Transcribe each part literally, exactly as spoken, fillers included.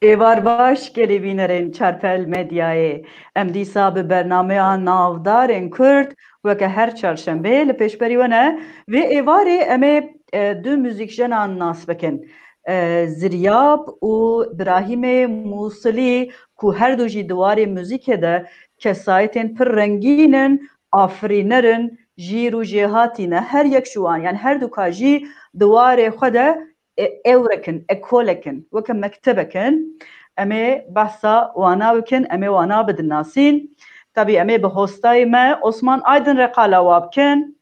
Êvar baş, gelê bînerên Çarpel Medyayê. Em dîsa bi bernameya navdarên Kurd weke her çarşembeyê li pêşberî we ne. Vê êvarê em ê, e, du muzîkjenan nas bikin. E, Ziryab û Birahîmê Mûsilî ku her du jî di warê muzîkê de kesayetên pir rengîn in, afirîner in, jîr û jêhatî ne. Her yek ji wan, yani her du ka jî di warê xwe de e, ewrek in, ekolek in, weke mektebek in. Em ê behsa wana bikin, em ê wana bidinasîn. Tabî em ê bi hostayê me Osman Aydin re qala wa bikin.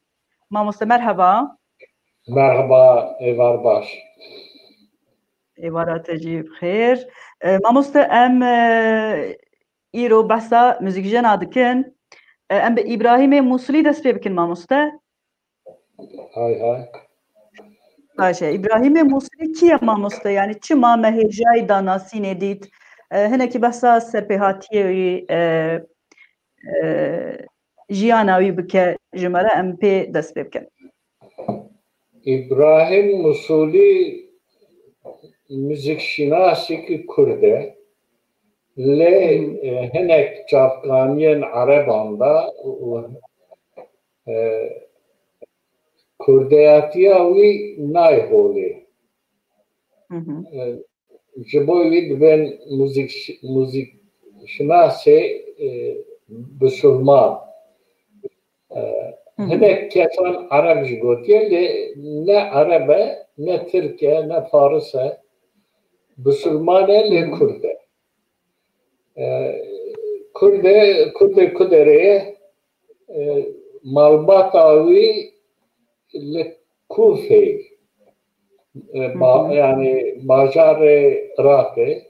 Mamoste merheba. Merheba, êvar baş. Êvara te jî bi xêr. E, mamoste em, e, îro behsa muzîkjena dikin. E, em bi Îbrahîmê Mûsilî dest pê bikin mamoste. Hay hay. Baş e. Îbrahîmê Mûsilî kî ye mamoste? Yani çima me hêjayî danasînê dît? E, hinekî behsa serpêhatiyê wî, e, e, jiyana wî bike ji me re, em pê dest pê bikin. Îbrahîm Mûsilî muzîkşînasekî Kurd e. Lê, Hmm. e, hinek çavkaniyên Ereban de û, e, Kurdeyatiya wî nayê holê. Hı hı. E, ji bo wî dibên muzîk-, muzîkşinasê, e, bisilman. E, Hı hı. Hinek kesan Ereb jî gotiye, lê ne Ereb e, ne Tirk e, ne Faris e. Bisilman e, lê Hı hı. Kurd e. E, Kurd e, Kurdê Kuderê ye. E, malbata wî li Kûfê, e, ba-, Hı hı. yani bajarê Iraqê,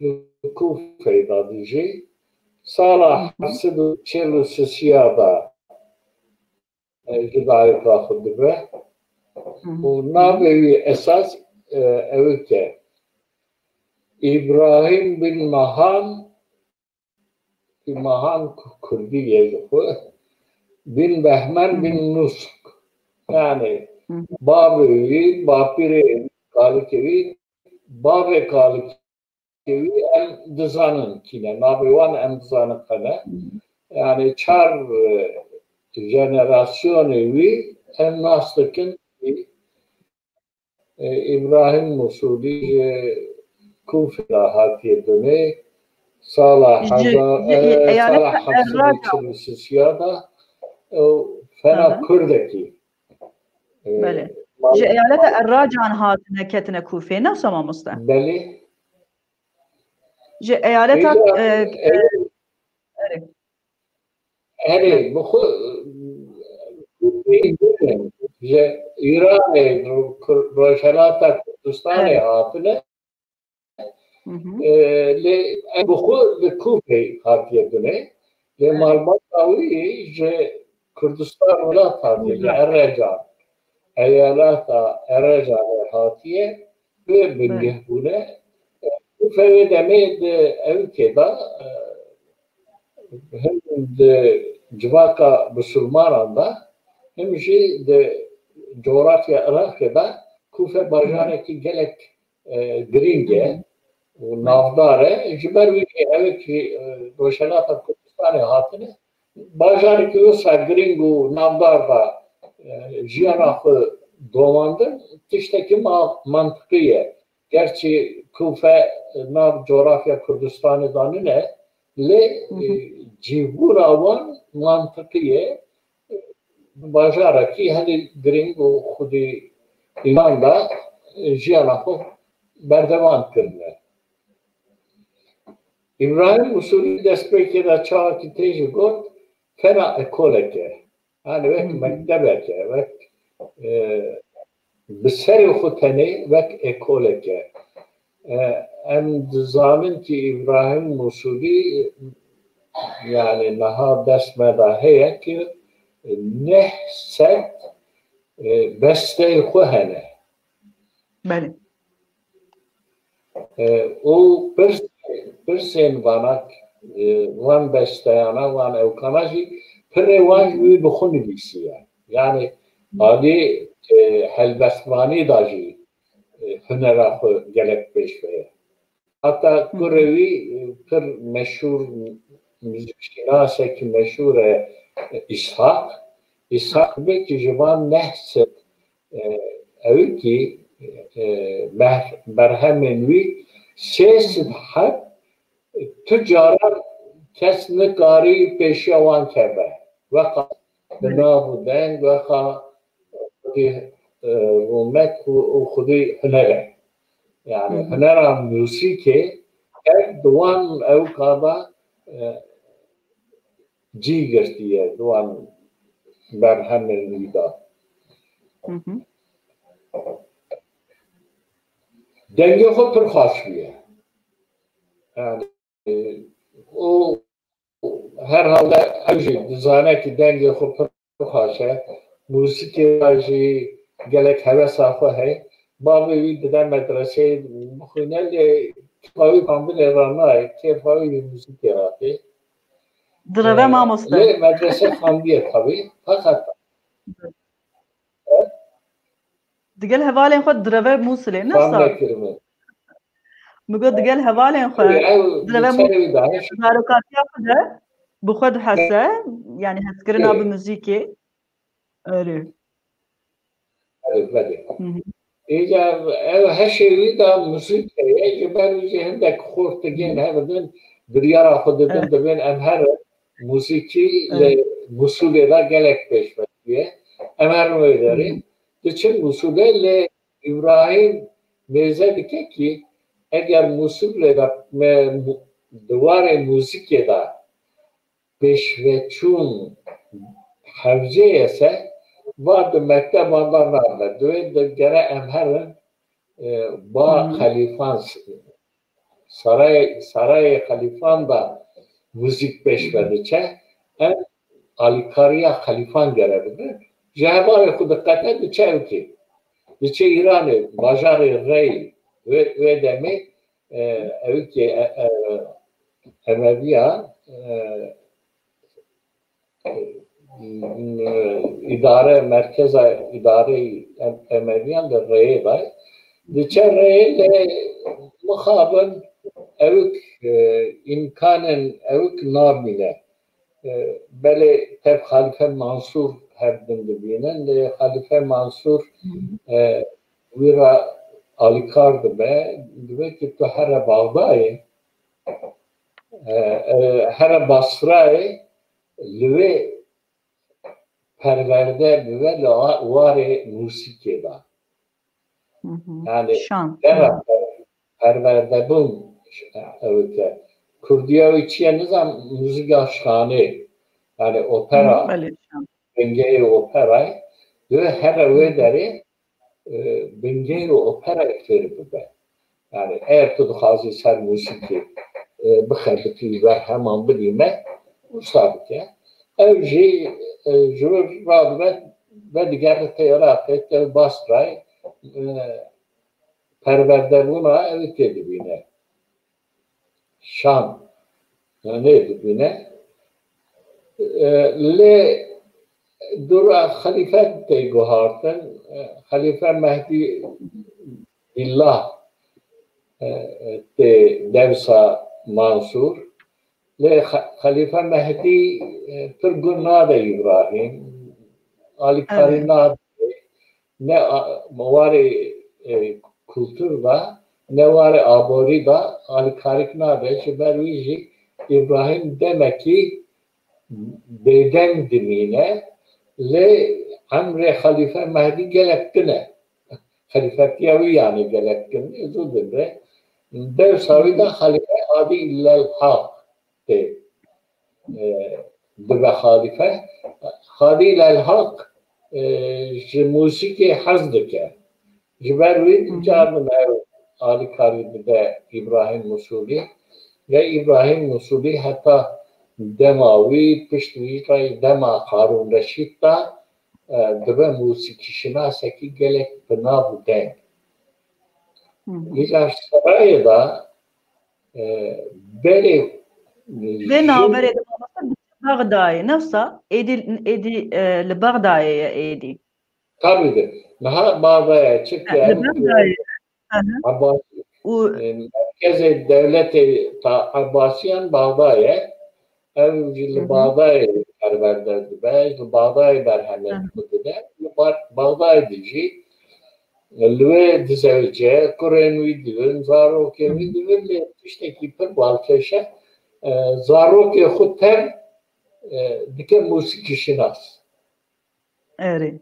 li Kûfê de dijî. Sala Hı hı. heft sed û çel û sisiya de, e, ji dayika xwe dibe. Hı hı. Û navê wî esas, e, ew e ke Îbrahîm bin Mahan, Mahan ku-, kurdî ye ji xwe, bin Behmen bin Hı hı. Nusk. Yani Hı hı. bavê wî, bapîrê wî, kalikê wî, bavê kalikê wî em dizanin kî ne. Navê wan em dizanin qe ne. Hı hı. Yani çar, e, jenerasyonê wî em nas dikin. E, Îbrahîm Mûsilî ji Kûfê de hatiye dunê. Sala Ji, heza-, ji e, eyaleta sala Erraca. heft sed û çil û sisiya de, e, fena Aha. Kurdekî. E, Belê. mal-, Ji eyaleta mal- Erracan hatine ketine Kûfê, ne wisa mamoste? Belê. Ji eyaleta, Îca, e, e, e, erê. Erê, Belê. bi xwe, ji Îranê, Kur-, Rojhelata Kurdistanê Erê. hatine. Hı hı. E, lê em bi xwe li Kûfê hatiye dunê. Lê Evet. malbata wî ji Kurdistan welat hatiye, ji Welat. Errecan, eyaleta Errecanê hatiye, wê Evet. bingeh bûne. Kûfe wê demê di ewkê de, e, hem di civaka bisilmanan de, hem jî di cografya Iraqê de Kûfe Hı hı. bajarekî gelek, e, girîng e Hı hı. û Evet. navdar e. Ji ber wî jî ew ê ku, e, Rojhelata Kurdistanê hatine, bajarekî wisa girîng û navdar de, e, jiyana xwe domandin, tiştekî ma-, mantiqî ye. Gerçî Kûfe nav cografya Kurdistanê de nîne, lê, Hı hı. e, cîbûna wan mantiqî ye. Bajarekî henî girîng û xwedî înan de jiyana xwe berdewam kirine. Îbrahîm Usulî destpêkê de çaxekî tê jî got, fena ekolek e. Yani wek Hı hı. mektebek e, wek e, bi serê xwe tenê wek ekoleke. E, em dizanin ki Îbrahîm Mûsilî, yani niha dest me de heye ki neh sed, e, besteyê xwe hene. Belê. E, û pirs, pirsên vanak, e, van besteyana, van ewkana jî pirê wan wî bi xwe nivîsiye. Yani alî, e, helbestvanî da jî, e, hunera xwe gelek pêş ve ye. Heta kurê wî, e, pir meşhûr muzîkşînasekî meşhûr e, e, Îshak. Îshak bê ki ji van neh sed, e, ewikî, e, ber-, berhemên wî sê sed heb, e, tu caran kes nikarî pêşiya wan keve. Weqa bi nav û deng, weqa xwedî, e, rûmet û, û xwedî huner e. Yani hunera muzîkê ev di wan ewka de, e, cî girtiye, di wan berhemên wî de. Dengê xwe pir xweş bûye. Yani, e, o herhalde ew jî dizane ki dengê xwe pir xweş e. Muzîkê de jî gelek hewesa xwe heye. Bavê wî dide medreseyê bixwîne, lê kêfa wî bandinê re nayê, kêfa wî li muzîkê re tê. Direve mamoste. Lê medrese xandiye tabii. Fakat Digel hevalên xwe direve Mûsilê, ne sar? Min got digel hevalên xwe direve Mûsilê zarokatiya xwe de bi xwe dihese, yani hezkirina bi muzîkê. Erê. Erê, belê. Êca ev heşê wî de muzîk heye, ji ber wî jî hindek xort digên hev din, biryara xwe didin, dibên em herin muzîkî li Mûsilê de gelek pêşveçû ye. Em herin wê derê. Diçin Mûsilê, lê Îbrahîm mêze dike ki eger Mûsilê de me, mu-, di warê muzîkê de pêşveçûn hewcê ye se, va di mekteban de nabe. Divê di gere em herin, e, ba xelîfan s-, sarayê, sarayê xelîfan de muzîk pêş ve diçe. Em alîkariya xelîfan gere bibin. Ji hevalê xwe diqete diçe ewkê. Diçe Îranê, bajarê Rey, wê, wê demê, e, ewkê, e, e, Emeviya, e, e, îdare, merkeza îdareyê Em-, Emeviyan li Reyê de. Diçe Reyê lê mixabin ewik, e, îmkanên ewik nabîne. E, belê tev Xalife Mansûr hev din dibînin. Lê Xalife Mansûr, e, wî re alîkar dibe, dibe ki tu here Baxdayê, e, e, here Basrayê, li wê perwerde bibe li wa-, warê muzîkê de. Yani dera per-, perwerdebûn ew ke. Kurdiya wî çi ye nizam, muzîka şanê. Yani opera, bingeyê operayê. Divê here wê derê, e, bingeyê operayê fêr bibe. Yani eger tu dixwazî ser muzîkê, e, bixebitî, berheman bidî me, wisa bike. Ew jî, e, ji wir radibe, vedigere te Iraqê, te Basrayê, e, perwerdebûna ew tê dibîne. Şan, e, nê dibîne. E, lê dûra Xelîfe tê guhartin. E, Xelîfe Mehdî Billah, e, tê dewsa Mansûr. Lê Xe-, Xelîfe Mehdî, e, pir gun nade Îbrahîm. Alîkarî nade. Ne a-, warê, e, kultur de, ne warê aborî de alîkarîk nade. Ji ber wî jî Îbrahîm demekî bêdeng dimîne, lê emrê Xelîfe Mehdî gelek din e. Xelîfetiya wî, yanî, gelek din e, zû dimre. Dewsa wî de Xelîfe Hadî Lel Haq tê, e, dibe Xelîfe. Hadî Lel Haq, e, ji mûsîkê hez dike. Ji ber wî Hı hı. caribin ew alîkarî dide Îbrahîm Musûlî. Ve Îbrahîm Musûlî heta dema wî, pişt wî re dema Harûn Reşîd de, e, dibe mûsîkîşinasekî gelek bi nav û deng. Hı hı. Îcar serayê de, e, berê Vê jin navberê de mamoste Bexdayê, nefsa êdî, êdî, e, li Bexdayê ye êdî. Tabii de. Niha Bexdayê çi He, li Bexdayê. Hı hı. Abbas, Û e, merkezê dewletê ta Abbasiyan Bexda ye. Ev jî li Hı hı. Bexdayê perwerde dibe, ji Bexdayê berhemê Hı hı. xwe dide. Li Ba-, Bexdayê dijî, li wê dizewice, kurên wî dibin, zarokên Hı wî hı. dibin, lê tiştekî pir balkêş e. E, zarokê xwe tev, e, dike mûsîkîşinas. Erê.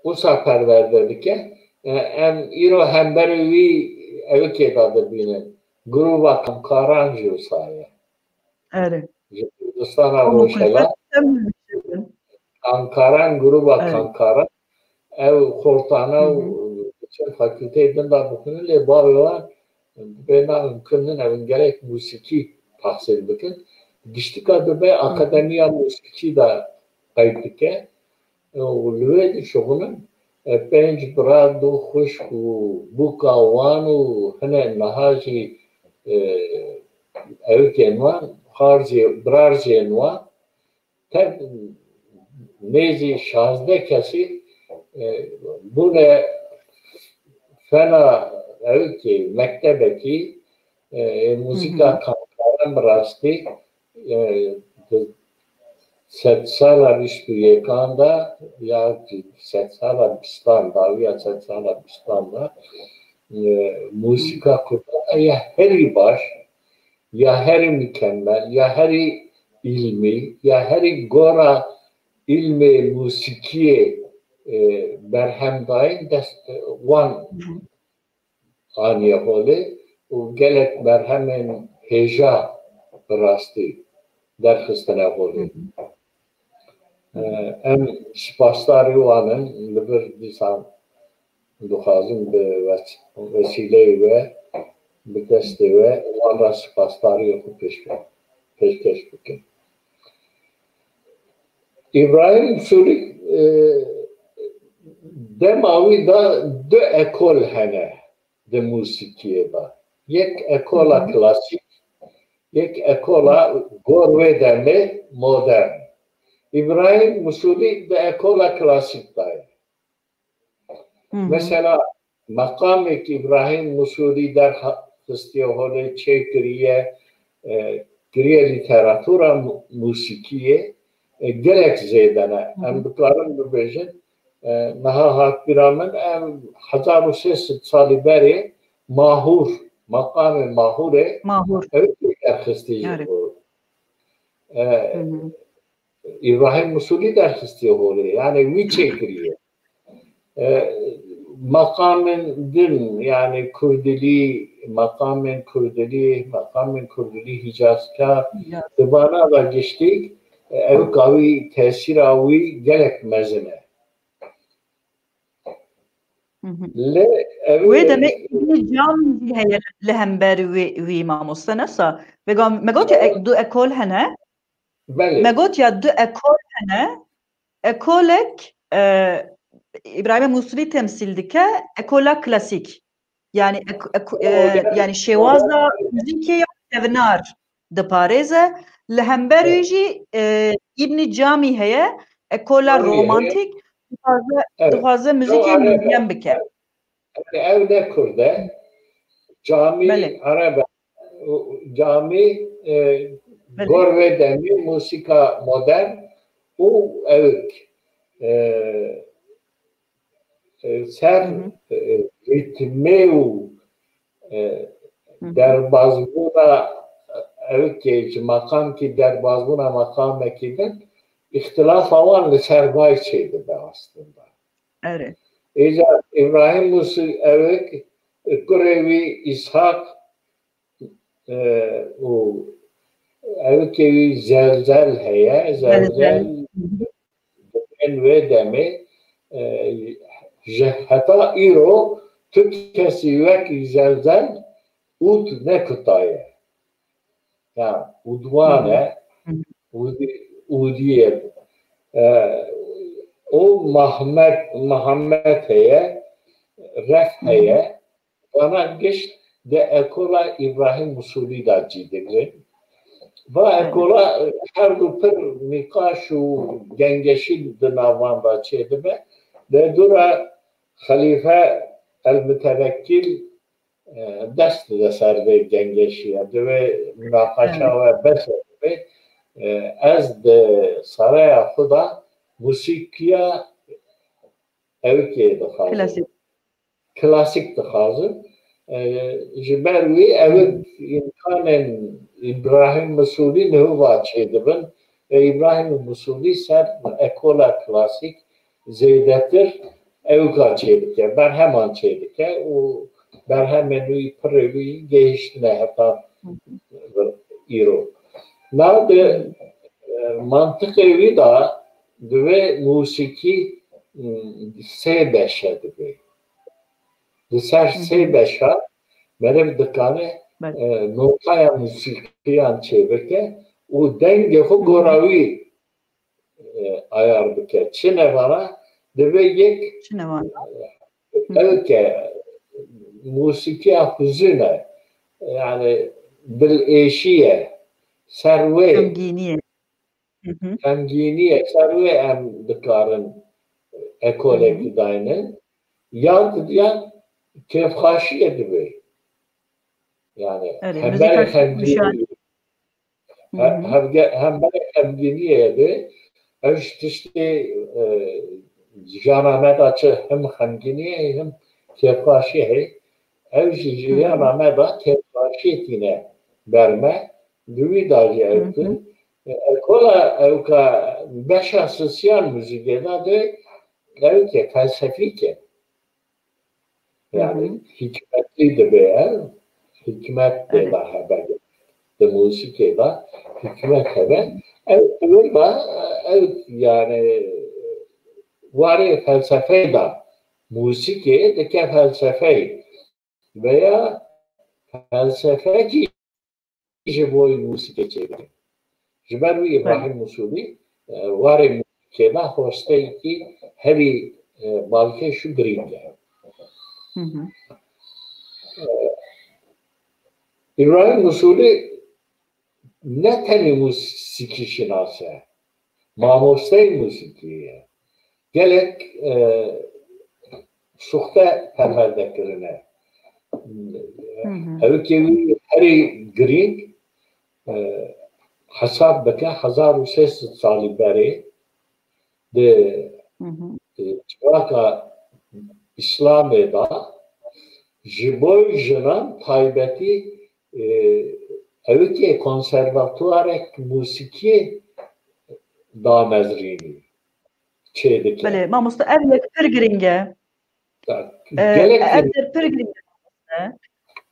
Wisa perwerde dike. E, em îro hemberê wî evikê de dibînin. Grûva kamkaran jî wisa ye. Erê. Ji Kurdistana Hemû Rojhela. kulfet tem dibin. Kamkaran, grûva Erê. kamkaran. Ew xortane Hı û hı. diçin fakülteyê din de bixwînin, lê bavê wan dibê na mimkun nin, ew ên gerek mûsîkî tehsîl bikin. Giştika dibe Hı hı. akademiya mûsîkî de qeyd dike. Û li wê dişuxulin, e, pênc bira, du xwişk û bûka wan û hine niha jî, e, ewikên wan, xarzê, birarzên wan, tev nêzî şazdeh kesî, e, bûne fena ewikê mektebekî, e, muzîka Hı hı. kamkaran bi rastî, e, di sedsala bîst û yekan de ya sedsala bîstan, dawiya sedsala bîstan de, e, muzîka kurdan ya herî baş, ya herî mukemmel, ya herî îlmî, ya herî gora îlmê muzîkiyê, e, berhemdayîn dest, e, wan Hı hı. aniye holê û gelek berhemên hêja bi rastî derxistine holê. Hı hı. E, em spasdarî wan in, li vir dîsan dixwazim bi wes-, wesîleyê we, bi destê we, wan re spasdariyê xwe pêşke-, pêşkeş bikim. Îbrahîm Sûrî, e, dema wî de du ekol hene di mûsîkiyê de. Yek ekola Hı hı. klasîk, yek ekola gor wê demê modern. Îbrahîm Musûlî di ekola klasîk de ye. Hı hı. Mesela, meqamêk Îbrahîm Musûlî derxistiye holê, çêkiriye, e, kiriye lîteratura mu-, mûsîkiyê, e, gelek zêde ne. Hı hı. Em dikarin bibêjin, e, niha hat bîra min, em hezar û sê sed salî berê Mahûr, meqamê Mahûrê Mahûr. ew derxistî ji Erê. bo. E, Hı hı. Îbrahîm Musûlî derxistiye holê. Yani wî çêkiriye. E, meqamên din, yani Kurdilî, meqamên Kurdilî, meqamên Kurdilî Hîcazkar, Hîcaz. Di vana de giştî, e, ewka wî, tesîra wî gelek mezin e. Hı hı. Lê ew Wê demê Îbnî Cam jî heye li hember wî, wî mamoste nesa. Vêga me got ya ek-, du ekol hene. Belê. Me got ya du ekol hene. Ekolek, e, Îbrahîmê Musûlî temsîl dike, ekola klasîk. Yani ek-, ek-, e, Modern, yani şêwaza modern. muzîkê ya kevnar diparêze. Li hember wî Evet. jî, e, Îbnî Camî heye, ekola Camî heye. romantîk, dixwaze, Evet. dixwaze Ew muzîkê Ereb e. modern bike. Ew ne Kurd e. Camî Belê. Ereb e. Camî, e, Belê. gor wê demî muzîka modern û ewik, e, e, ser, Hı hı. e, rîtmê û, e, Hı hı. derbazbûna ewikê ji meqamkî derbazbûna meqamekî din îxtilafa wan li ser vay çêdibe aslında. Erê. Îca Îbrahîm Musûlî ewik, kurê wî Îshak, e, û evikê wî Zelzel heye. Zelzel. Zelzel. Di bên wê demê e, ji heta îro tu kesî wekî Zelzel ûd nekutaye. Ya, ûdwan e, ûdî-, ûdiyê. E, û Mahmet, Mihemed heye, Ref heye. Vana gişt di ekola Îbrahîm Musûlî de cî digrin. Va ekola, e, her du pir nîqaş û gengeşî di nav wan de çêdibe. Di dûra Xelîfe El Mutevekkîl, e, dest dide ser vê gengeşiya. Divê minaqeşa we bes be. E, ez di saraya xwe de musîkiya ewikê dixwazim. Klasîk. Klasîk dixwazim. E, ji ber wî ew îmkanên Îbrahîm Misûlî niha çêdibin. E, Îbrahîm Misûlî ser ekola klasîk zêdetir ewka çêdike, berheman çêdike û berhemên wî pirê wî gehiştine heta îro. Nav di, e, mantiqê wî de divê musîkî, m, sê beşe dibe. Di ser sê beşa meriv dikare, e, notaya musîkiyan çêbike û dengê xwe gora wî, e, ayar bike. Çi ne vana, divê yek, çi ne vana? Ew ke musîkiya huzûn e, yani dilêşî ye, ser wê. Xemgînî ye. Xemgînî ye, ser wê em dikarin ekolekî daynin. Yan, yan kêfxaşiyê dibe. Yani hemberê xemgînî, he-, hevge-, hemberê xemgîniyê de ew ji tiştê, e, jiyana me de çi him xemgîniyê him kêfxaşiyê heye. Ew jî jiyana me de kêfxaşiyê tîne ber me. Di wî de jî ew tu. E, ekola ew ka beşa sosial muzîkê de de ew ke felsefîk e. Yani hikmetli dibe ev, hikmet pê de hebe. Di muzîkê de hikmet hebe. Ev, ev de, ev, yani, warê felsefeyê de muzîkê dike felsefeyê veya felsefekî ji bo musîkê çêbikin. Ji ber wî Îbrahîm Musûlî, e, warê musîkê de hosteyekî herî, e, balkêş û girîng e. E, Îbrahîm Musûlî ne tenê musîkî şinas e, mamosteyê musîkî ye. Gelek, e, suxte perwerde kirine. Ew ke wî herî girîng, e, hesab bike hezar û sê sed salî berê di, e, civaka Îslamê de ji bo jinan taybetî, e, ew ke konservatuarek musîkiyê damezrînî çêdike. Belê, mamoste, ev yek pir girîng e. E, gelek ev der pir girîng e.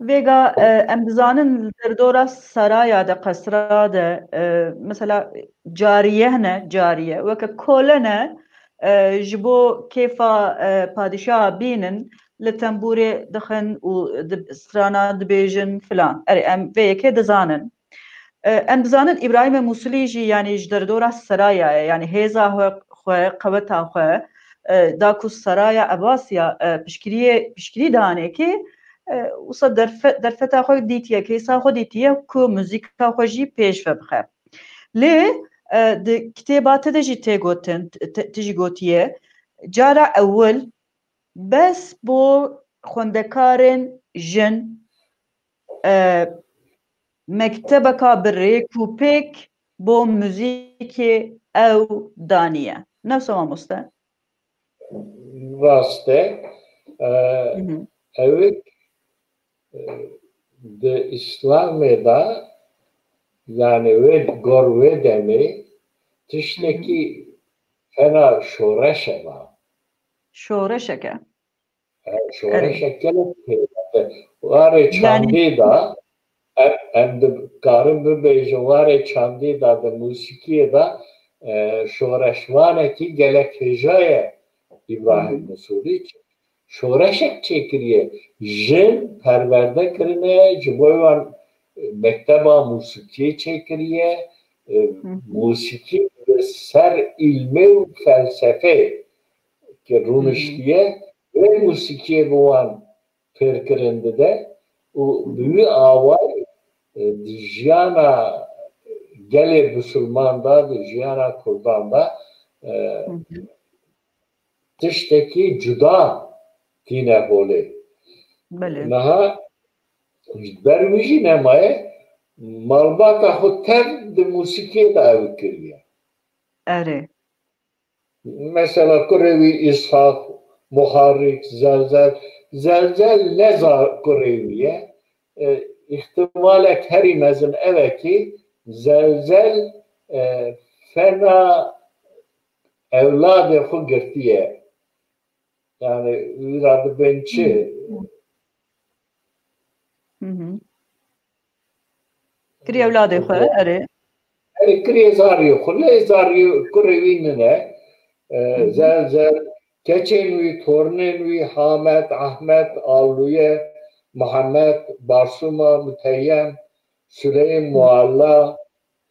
Vêga, e, em dizanin li derdora saraya de, qesra de, e, mesela cariye hene, cariye, weke kole ne, e, ji bo kêfa, e, padîşaha bînin, li tembûrê dixin û di strana dibêjin filan. Erê, em vê yekê dizanin. E, em dizanin Îbrahîmê Mûsilî jî, yanî ji derdora seraya ye, yanî hêza xwe, xwe, qeweta xwe, e, da ku seraya Ebasiya, e, piştgiriyê, piştgirî danê kê, e, wisa derfe-, derfeta xwe dîtiye, kêsa xwe dîtiye ku muzîka xwe jî pêş ve bixe. Lê, e, di kitêba te de jî tê gotin, te, te jî gotiye, cara ewil bes bo xwendekarên jin, e, mektebeka bi rêk û pêk bo muzîkê ew daniye. Ne wisa mamoste? Rast e. E, Hı hı. Ew, e, di Îslamê de, yani wê gor wê demê tiştekî Hı hı. fena şoreş e va. Şoreşeke. E, şoreşek gelek pêwîst e. Warê çandê de, em, em dikarin bibêjin, warê çandê de, di muzîkiyê de, e, şoreşvanekî gelek hêja ye Îbrahîm Misûrî şoreşek çêkiriye. Jin perwerde kirine, ji bo wan, e, mekteba mûsikiyê çêkiriye, e, mûsikî li ser îlmê û felsefeyê ki rûniştiye, wê mûsikiyê bi wan pêrkirin dide û bi wî awayî, e, di jiyana gelê bisilman de, di jiyana kurdan de, e, tiştekî cuda tîne holê. Belê. Niha ji ber wî jî nemaye, malbata xwe tev di mûsikiyê de ew kiriye. Erê. Mesela kurê wî Îshak, Muharrik, Zelzel. Zelzel ne zar kurê wî ye. E, îhtimalek herî mezin ev e ki Zelzel, e, fena ewladê xwe girtiye. Yani wî ra dibên çi? Hı hı. Kirî ewladê xwe, erê. Erê, kirî zariyê xwe, lê zariyê kurê wî nine. E, Hı hı. Zelzel, keçên wî, tornên wî, Hamet, Ahmet, Alluye, Muhammed, Barsuma, Müteyyem, Süleym, Mualla,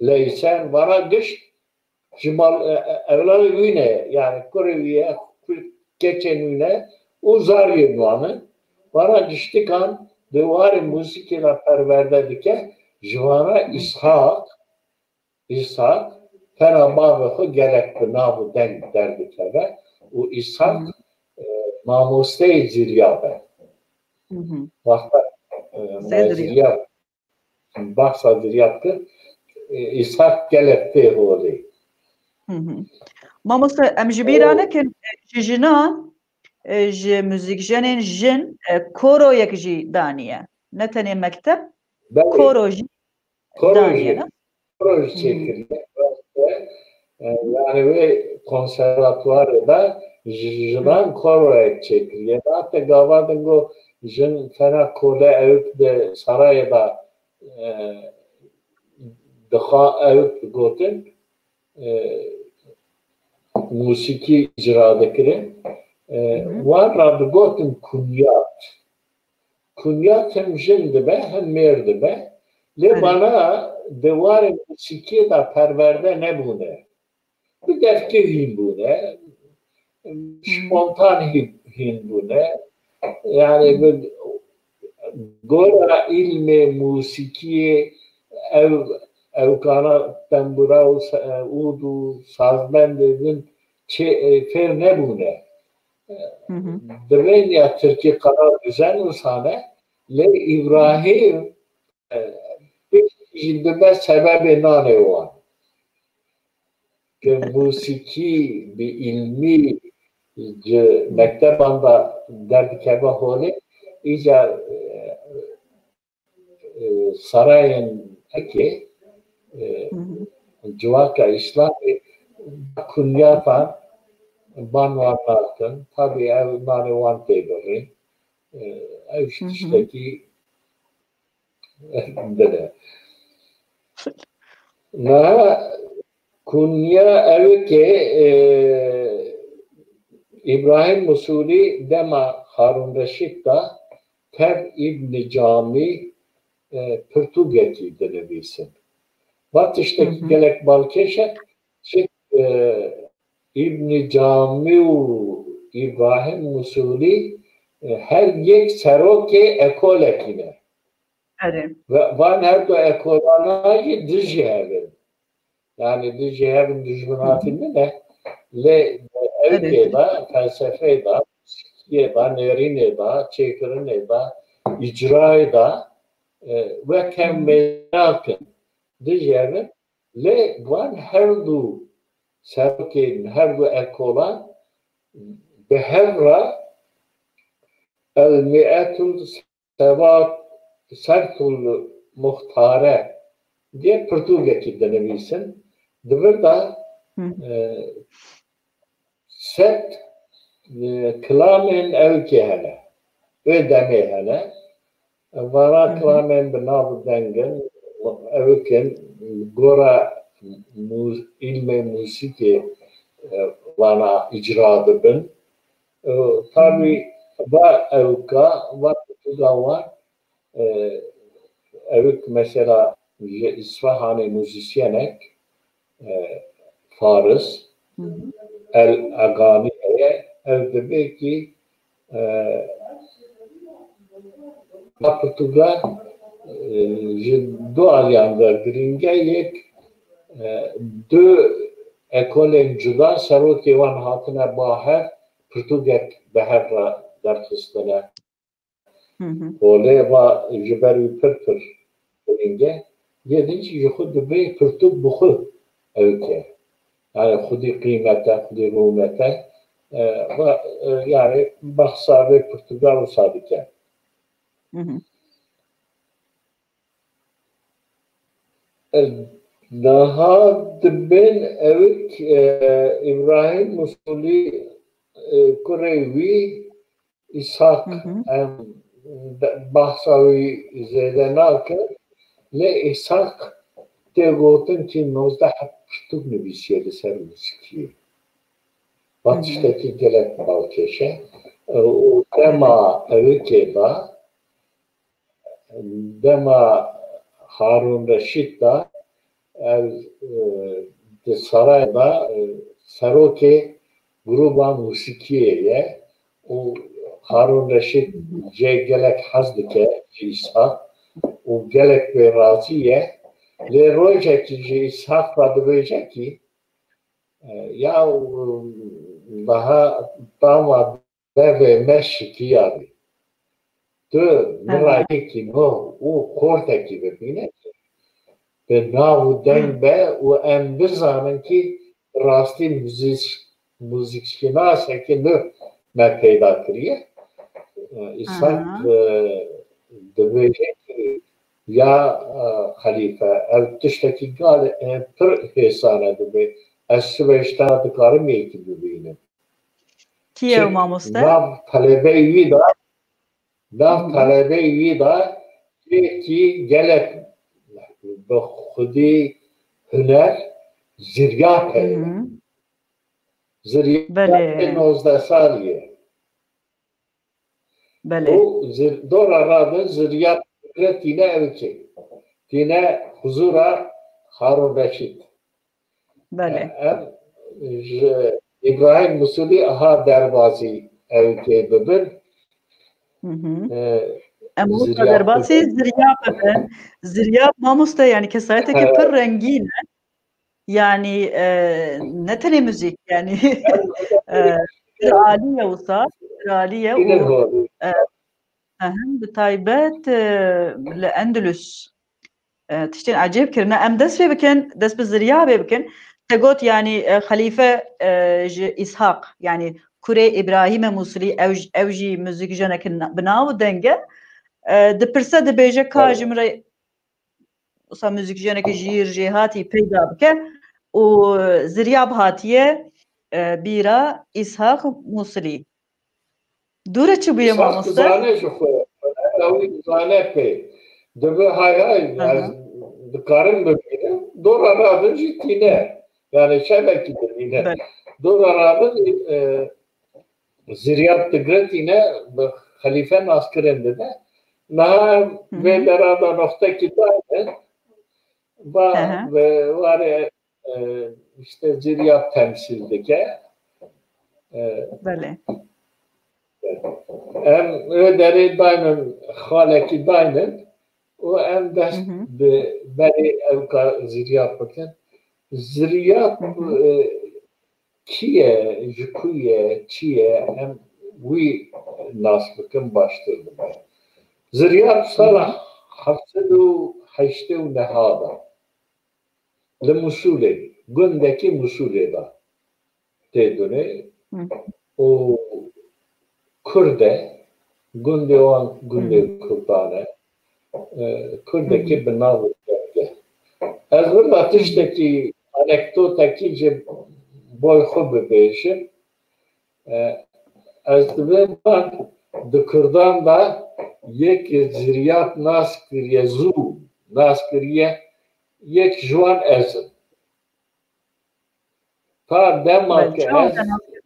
Leysen, vana gişt ji mal, e, e, ewladê wî ne, yani kurê wî ye, ku-, keçên wî ne û zariyên wan in. Vana giştikan di warê muzîkê de perwerde dike, ji vana Îshak, Îshak fena bavê xwe gelek bi nav û deng derdikeve û Îshak, e, mamosteyê Zîrya be. Hı hı. Wexta, e, Zêdiriya. Zîrya Bahsa diriyat kir, e, Îshak gelek tê holê. Hı hı. Mamoste, em ji bîra nekin, e, ji jinan, e, ji muzîkjenên jin, e, koroyek jî daniye. Ne tenê mekteb, belê, koro jî koro daniye, jî, ne? Koro jî çêkiriye. E, yani wê konservatuvarê de ji jinan koroyek çêkiriye. Hatta gava dingo jin fena kole ewk di sarayê de, e, dixa ewk digotin, e, musîkî icra dikirin. E, wan ra digotin kunyat. Kunyat hem jin dibe, hem mêr dibe. Lê bana di warê musîkiyê de perwerde nebûne. Bi devkê hîn bûne, spontan hîn, hîn bûne. Yani bi gora îlmê musîkiyê ev, ewkana tembura û se-, ûd û sazmendê din çê, e, fêr nebûne. Hı hı. Divên ya Tirkî qala dizen û sane, lê Îbrahîm, e, jî dibe sebebê nanê wan. Ke musîkî bi îlmî ji mekteban de derdikeve holê, îca, e, e, sarayên eke, e, Hı hı. civaka Îslamê kunyatan ban wan nakin. Tabî ev nanê wan tê birîn. E, ew jî Hı hı. tiştekî bide. Niha kunya ew ke, e, Îbrahîm Musûlî dema Harûn Reşîd da tev Îbn Camî, e, pirtûkekî dinivîsin. Va tiştekî Hı hı. gelek balkêş e, çi, e, Îbn Camî û Îbrahîm Musûlî, e, her yek serokê ekolekî ne. Erê. Ve van her du ekolana jî dijî hev in. Yani dijî hev in, dijminatî nîne. Lê ewkê de, felsefeyê de, muzîkiyê de, nêrînê de, çêkirinê de, îcrayê de, e, wek hev mêrak in. Dijî hev in. Lê van her du serokên her du ekolan bi hev re El Mi'etul Sebat Sertul Muxtare diye pirtûkekî dinivîsin. Di vir de, Hı. e, sed, e, kilamên ewkê hene. Wê demê hene. Vana Hı hı. kilamên bi nav û deng in, ewk in, gora mu-, îlmê muzîkê, e, vana îcra dibin. E, tabî va ewka, va pirtûka wan, e, ewk mesela ji Îsfahanê muzîsyenek, e, Faris, El Agani heye, ev dibê ki, e, va pirtûka, e, ji du aliyan ve girîng e, yek, e, du ekolên cuda serokê wan hatine ba hev, pirtûkek bi hev re derxistine. Holê va ji ber wî pir pir girîng e. Yê din jî ji xwe dibê pirtûk bi xwe ewk e. Yani xwedî qîmet e, xwedî rûmet e. E, va, e, yani behsa vê pirtûka wisa dike. Daha dibên ewk, e, Îbrahîm Musulî, e, kurê wî Îshak, em de-, behsa wî zêde nakin, lê Îshak tê gotin ki nozdeh pirtûk nivîsiye li ser muzîkiyê. Va tiştekî gelek balkêş e. E, û dema ewikê de, dema Harûn Reşîd de, ev, e, di sarayê de, e, serokê grûba muzîkiyê ye û Harûn Reşîd jê gelek hez dike, ji Îshak, û gelek pê razî ye. Lê rojekî ji Îshak re dibêje ki, e, ya, e, daha tama devê me şikiyarî. Tu min re yekî nû û xortekî bibîne, bi nav û deng be û em bizanin ki rastî muzîk-, muzîkşînasekî nû me peyda kiriye. Îshak, e, dibêje ki ya, e, xelîfe, ev tiştekî gal, e, pir hêsan e, dibê ez sibê ji te re dikarim yekî bibînim. Kî ye ew mamoste? Nav telebeyê wî de, nav telebeyê wî de yekî gelek bi xwedî huner, Ziryab heye. Ziryabê nozdeh salî ye. Belê. Û zir-, dora radin Ziryab tîne ewkê. Tîne huzura Harûn Reşîd. Belê. Em ji Îbrahîm Musulî aha derbazî ewkê bibin. E, em wisa derbasî Ziryab bibin. Ziryab mamoste, yani kesayeteke pir rengîn e. Yani, e, ne tenê muzîk, yani, e, pir alî ye wisa, pir alî ye û, e, Ehem, bi taybet, e, li Endulus, e, tiştên ecêb kirine. Em dest pê bikin, dest bi Ziryabê bikin. Te got, yanî, e, Xelîfe, e, ji Îshaq, yanî kurê Îbrahîme Mûsilî, ew j-, ew jî muzîkjenek bi nav û deng e. E, dipirse, dibêje, ka ji min re wisa muzîkjenekî jîr jêhatî peyda bike û Ziryab hatiye, e, bîra Îshaq Mûsilî. Dûre çi bûye mamoste? Îshaq dizane ji xwe. Ew dizane pê. Dibe hay hay, ez dikarim bibînim. Dora radin jî tîne. Yani şevekî dibîne. Dora radin, e, Ziryab digre tîne, bi xelîfe naskirin dide. Niha em vê dera de noxtekî dayne. Va bi warê, e, işte Ziryab temsîl dike. E, Belê. Em wê derê daynin, xalekî daynin û em dest bi berê ewka Ziryab bikin. Ziryab, e, kî ye, ji ku ye, çi ye, em wî nas bikin baştir dibe. Ziryab sala heft sed û heştê û neh de li Mûsulê, gundekî Mûsulê de tê dunê û Kurd e, gundê wan gundê Kurdan e. E, Kurdekî bi nav û deng e. Ez wila tiştekî, anekdotekî ji boy xwe bibêjim. E, ez divêm wan di Kurdan de yek Ziryab nas kiriye, zû nas kiriye, yek ji wan ez im. Ta dema Belê, ke çawa ez te nas kir?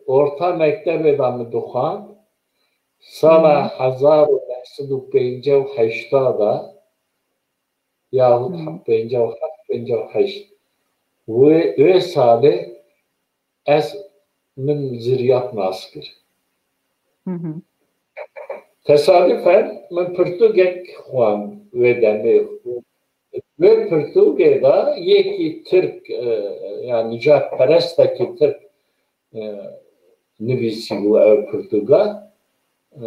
Orta mektebê de min dixwand. Sala hezar û neh sed û pêncî û heşt de yahut pêncî û heft, pêncî û heşt. Wê, wê salê ez min ziryap nas kir. Tesadüfen min pirtûkek xwend wê demê. Wê pirtûkê de yekî Tirk, e, yani nijadperestekî Tirk, e, nivîsîbû ev pirtûka. E,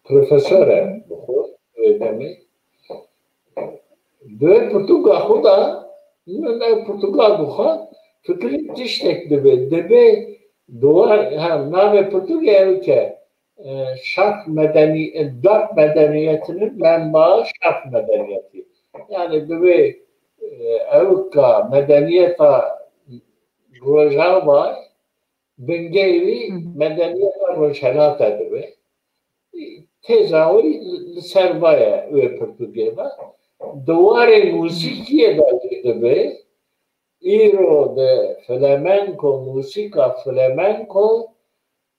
profesor e bi xwe wê demê. Di wê pirtûka xwe de min ev pirtûka dixwend, fikirîm tiştek dibe. Dibe duwar, ha, navê pirtûkê ew ke, e, şerq medenî-, darp medeniyetinin menbaı şerq medeniyeti. Yani dibe, e, ew ka medeniyeta Rojava bingehê wî medeniyeta Rojhelata dibe. Têza wî li ser va ye wê pirtûkê ve. Di warê mûsîkiyê de jî dibe. Îro di flamenko, mûsîka flamenko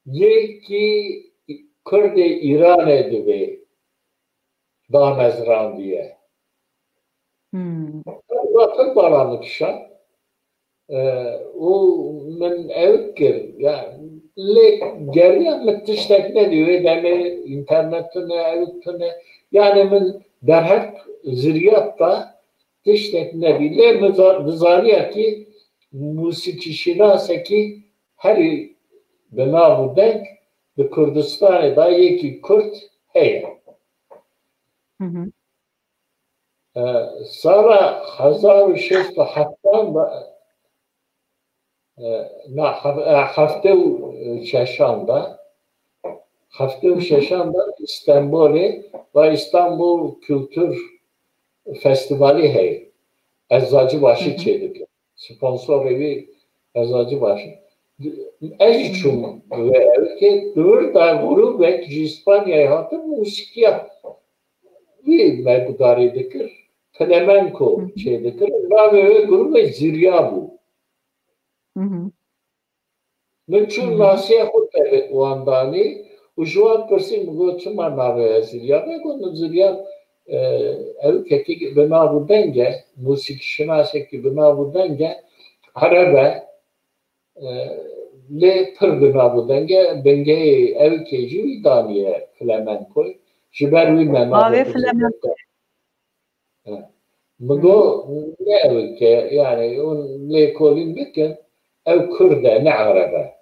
yekî Kurdê Îranê dibe damezrandiye. Hmm. Pir bala min kişand. E, û min ew kir. Ya, lê geriya min tiştek nedî. Wê demê înternet tune, ew tune. Yani min derheq ziryap da tiştek nedî. Lê min za-, dizaniya ki mûsîkîşînasekî herî bi nav û deng di Kurdistanê de yekî Kurd heye. Hı hı. E, sala hezar û şeş sed û heftan de, e, na, hef-, e, heftê û şeşan de, heftê û şeşan de Îstanbulê ve Îstanbul Kültür Festivali heye. Eczacıbaşı çêdike. Sponsorê wî Eczacıbaşı. Ez jî çûm wê ewkê, di wir de grûbek ji Îspanyayê hatin mûsîkiya wî me gudarî dikir. Flamenko çêdikir. Navê wê grûbê Zirya bû. Min çû nasiya xwe tevê wan danî û ji wan pirsî, min got, "Çima navê we Zirya?" Me got, "Min Zirya, e, ew kekî bi nav û deng e, mûsîkîşinasekî bi nav û deng e, ereb e, e, lê pir bi nav û deng e, bingehê ewkê jî wî daniye flamenkoyê." Ji ber wî me navê Bavê flamenko. He. Min got, ne ew ke, yani, hûn lêkolîn bikin, ew Kurd e, ne Ereb e.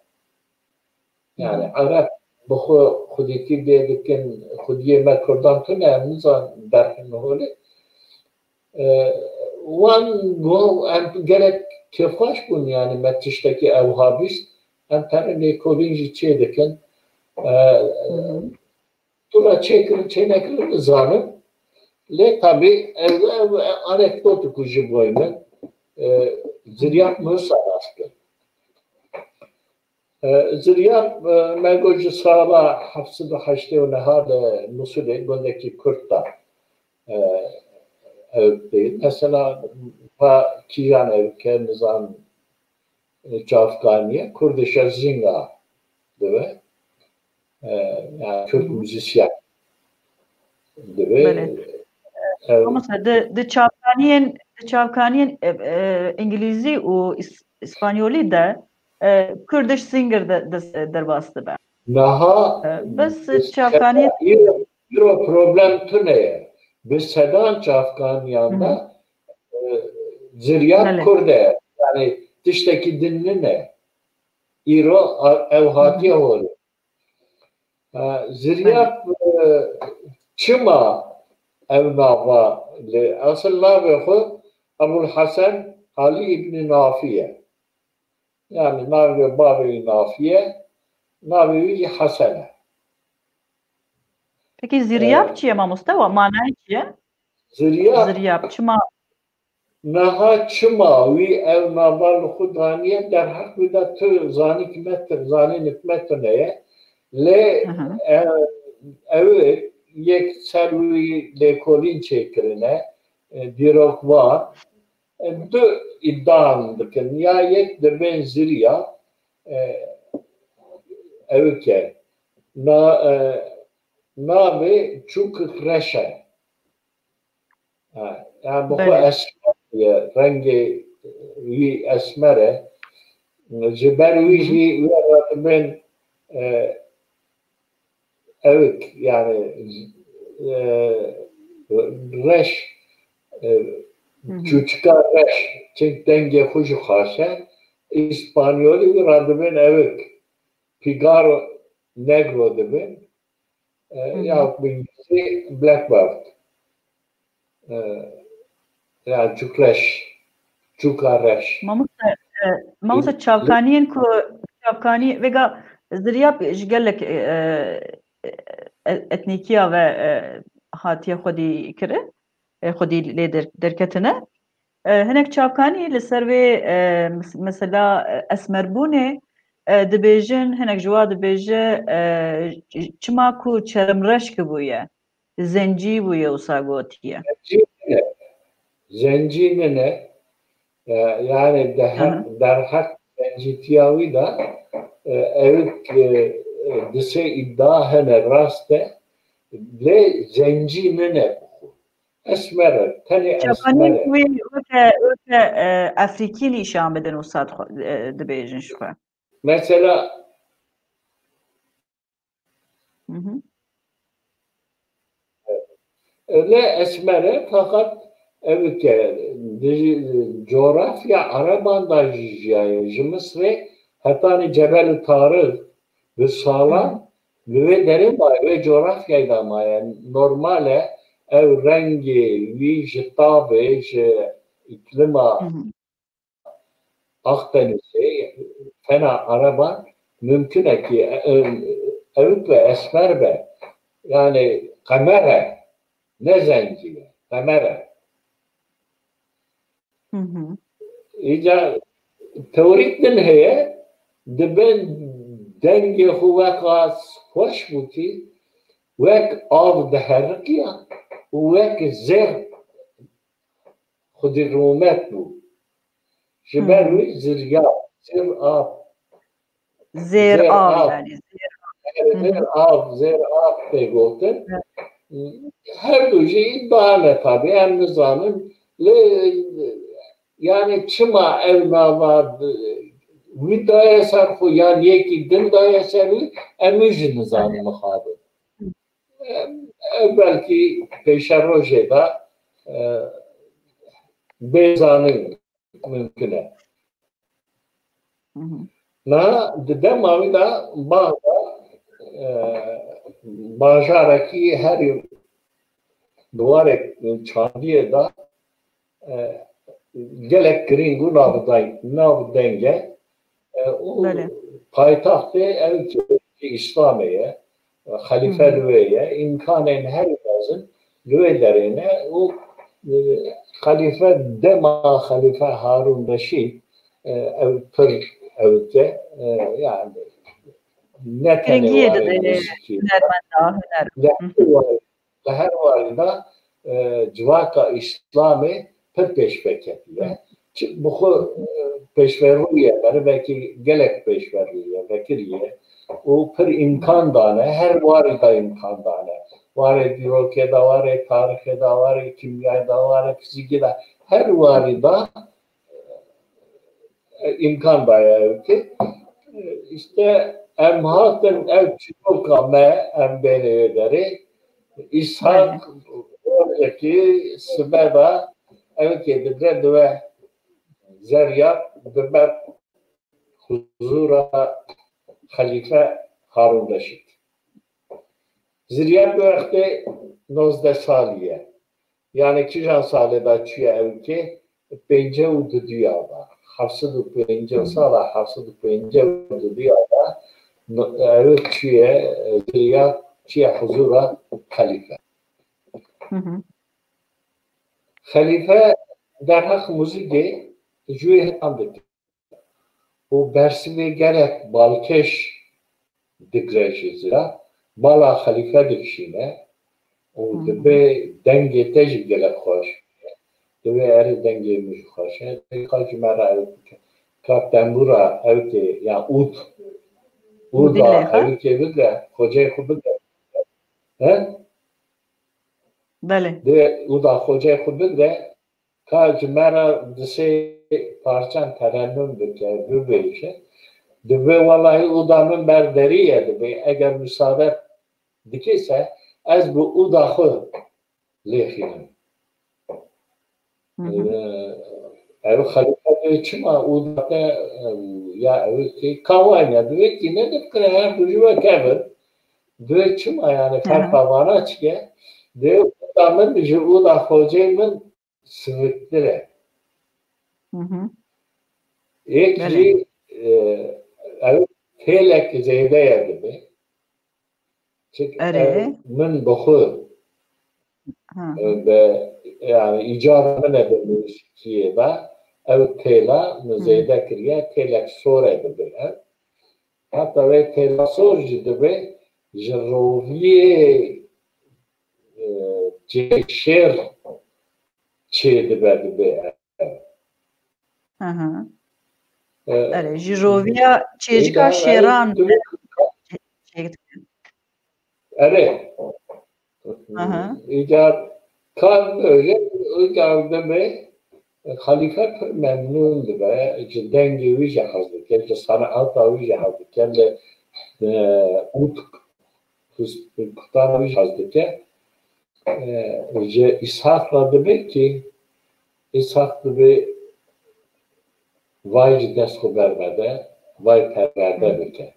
Yani, Ereb bi xwe xwedîtî lê dikin, xwediyê me Kurdan tune, em nizan derxin holê. E, wan got, em gelek kêfxweş bûn, yani, me tiştekî ewha bîst, em tenê lêkolîn jî çê dikin. E, Tu re çêkirin, çênekirin, nizanim. Lê tabî ev, ev anekdotu ku ji boy min, e, Ziryab min wisa rast kir. E, Ziryab, e, me got ji sala heft sed û heştê û neh de Musulê gundekî Kurd de, e, ew tê. Mesela, va kîjan ew ke nizan, e, çavkaniye, Kurdische Singer dibe. E, yani Kürt müzisyen dibe. Belê. E, Mamoste, di, di çavkaniyên, di çavkaniyên, e, e, îngilîzî û îs-, îspanyolî de, e, Kurdish Singer de, de, derbas dibe. Naha E, bes bi çavkaniyê seta îro, îro problem tune ye. Bi sedan çavkaniyan de, e, Ziryab Belê. Kurd e. Yani tiştekî din nine. Îro a-, ew hatiye holê. E, Ziryab, e, çima ew nava li, asıl navê xwe Ebul Hasan Ali İbni Nafi ye. Yani navê bavê wî Nafi ye, navê wî jî Hasan e. Peki Ziryab çi ye mamoste? Wa manayê çi ye? Ziryab, Ziryab çima? Niha çima wî ev nava li xwe daniye, derheq wî de tu zanîk me tu, zanînik me tune ye. Lê, e, ew yek ser wî lêkolîn çêkirine, e, dîrokvan, e, du îdian dikin. Ya yek dibên Ziryab, e, Ewik e. Na, e, navê Çûkik Reş e. Ha, yani bi xwe Belê. esmer ye, rengê wî esmer e. Ji ber wî Hı hı. jî wê re dibên, e, ewik, yani, e, reş, e, Hı hı. çûçika reş, çink dengê xwe jî xaş e. Îspanyolî wî re dibên ewik. Pigaro negro dibin. E, Hı hı. Ya bi îngilîzî blackbird. E, ya çûkreş, çûka reş. Mamoste, e, mamoste çavkaniyên ku çavkanî vêga ziryab ji gelek, e, e, etnîkiya ve, e, hatiye xwedî kirin, e, xwedî lê der-, derketine. E, hinek çavkanî li ser vê, e, mes-, mesela, e, esmerbûnê, e, dibêjin, hinek ji wa dibêje, e, çima ku çermreş kibûye, zencî bûye wisa gotiye. Zencî nine. Zencî nine. E, yani dehe-, Aha. derheq zencîtiya wî de, e, ewik, e, e, disê îdia hene rast e. Lê zencî nine bi xwe. Esmer e, tenê Çapanî esmer e. wê weke, weke, e, Efrîkî nîşan bidin û sad xwe, e, dibêjin ji xwe. Mesela Hı hı. Lê esmer e, fakat ewik e, di coğrafya Ereban da jî jiyaye. Ji Misrê hetanî Cebel Tarix bi salan Hı. li wê derê maye, wê coğrafyayê da maye. Normal e, ew rengê wî ji tavê, ji îklima Hı hı. Akdenizê, fena Ereban mümkün e ki, e, e, ewik ve esmer be. Yani qemer e, ne zencî ye, qemer e. Hı hı. Îca teorîk din heye, dibin dengê xwe weka xweş bûtî, wek av diheriqiya û wek zêr xwedî rûmet bû. Ji ber Hmm. wî zirya, zir av. Zêr Zêr av, av. yani, zêr av. Hı hı. Zêr av, zêr av tê gotin. Evet. Her du jî îdia ne tabi, em nizanin. Lê, yani çima ev nava wî daye ser xwe, yan yekî din daye ser wî, em wî jî nizanin Evet. mixabin. Hı. Em, ev belkî pêşerojê de, e, bê zanîn mimkun e. Hı hı. Na, di dema wî de Baxda, e, bajarekî herî di warê çandiyê de, e, gelek girîng û navdeng, navdeng e. E, û Belê. paytextê ew ki Îslamê ye, xelîfe Hı hı. li wê ye, îmkanên herî mezin li wê derê ne û, e, xelîfe dema xelîfe Harûn Reşîd, e, ew pir ew te, e, yani ne tenê Girîngiyê warê dide muzîkî, hunermenda, huner. Hı hı. Li her warî de, e, civaka Îslamê pir pêşve ketiye. Hı. Çi, bi xwe, e, pêşverû ye, merivekî gelek pêşverû ye, vekirî ye. Û pir îmkan dane, her warî de îmkan dane. Warê dîrokê de, warê tarixê de, warê kîmyayê de, warê fizîkê de, her warî de, e, îmkan daye ew ki, e, işte em hatin ev çîroka me, em bêne wê derê. Îshak Belê. rojekî sibe de ew ki dibe dibe zerya dibe huzura Xelîfe Harûn Reşîd. Zirya bi wextê nozdeh salî ye. Yani kîjan salê de çûye ew ki? Pêncî û duduya de. Heft sed û pêncî Hı hı. sala heft sed û pêncî û duduya de no-, ew çûye, e, zirya çûye huzura xelîfe. Hı hı. Xelîfe derheq muzîkê ji wê hetan dike. Û bersivê gelek balkêş digre ji zira, bala xelîfe dikişîne û Hmm. dibê dengê te jî gelek xweş. Dibê erê dengê min jî xweş e. Dê ka ji me re ew bike. Ka tembûra ew tê, ya ûd, Û da ewikê bigre, xoceyê xwe bigre. He? Belê. Dê û da xoceyê xwe bigre, ka ji me re di sê parçan terennum bike, bibêje. Dibê, welahî û da min ber derî ye, dibê. Eger misade dikî se, ez bi û da xwe lêxînim. Hı hı. Ee, ev xelîfe dê çima û da te, e, ya ew kî kawayne, dibê kî ne dikire, her du ji we kevin. Dibê çima, yani, Hı hı. ferqa vana çike? Dê û da min ji û da xoceyê min siviktir e. Hı hı. Êk Belê. jî, e, ew têlek zêde ye dibê. Çik Erê. ev min bi xwe, Ha, e, ha. bi, yani, îcara min e bi muzîkiyê de, ew têla min Hı. zêde kiriye, têlek sor e dibê ev. Heta wê têla sor jî dibê ji roviyê, e, cê şêr çê dibe dibê ev. Hı hı. E, Erê, ji roviya çêcika Êca ew şêran tu çê-, çêdike. Erê. Hı hı. Îcar kar böyle, îcar deme, e, xalife pir memnun dibe, ji dengê wî jî hez dike, ji sanata wî jî hez dike, li, e, û kutana wî jî hez dike. E, ji Îshaq re dibe kî, Îshaq dibe vay ji dest xwe bermede, vay perwerde Hı. bike.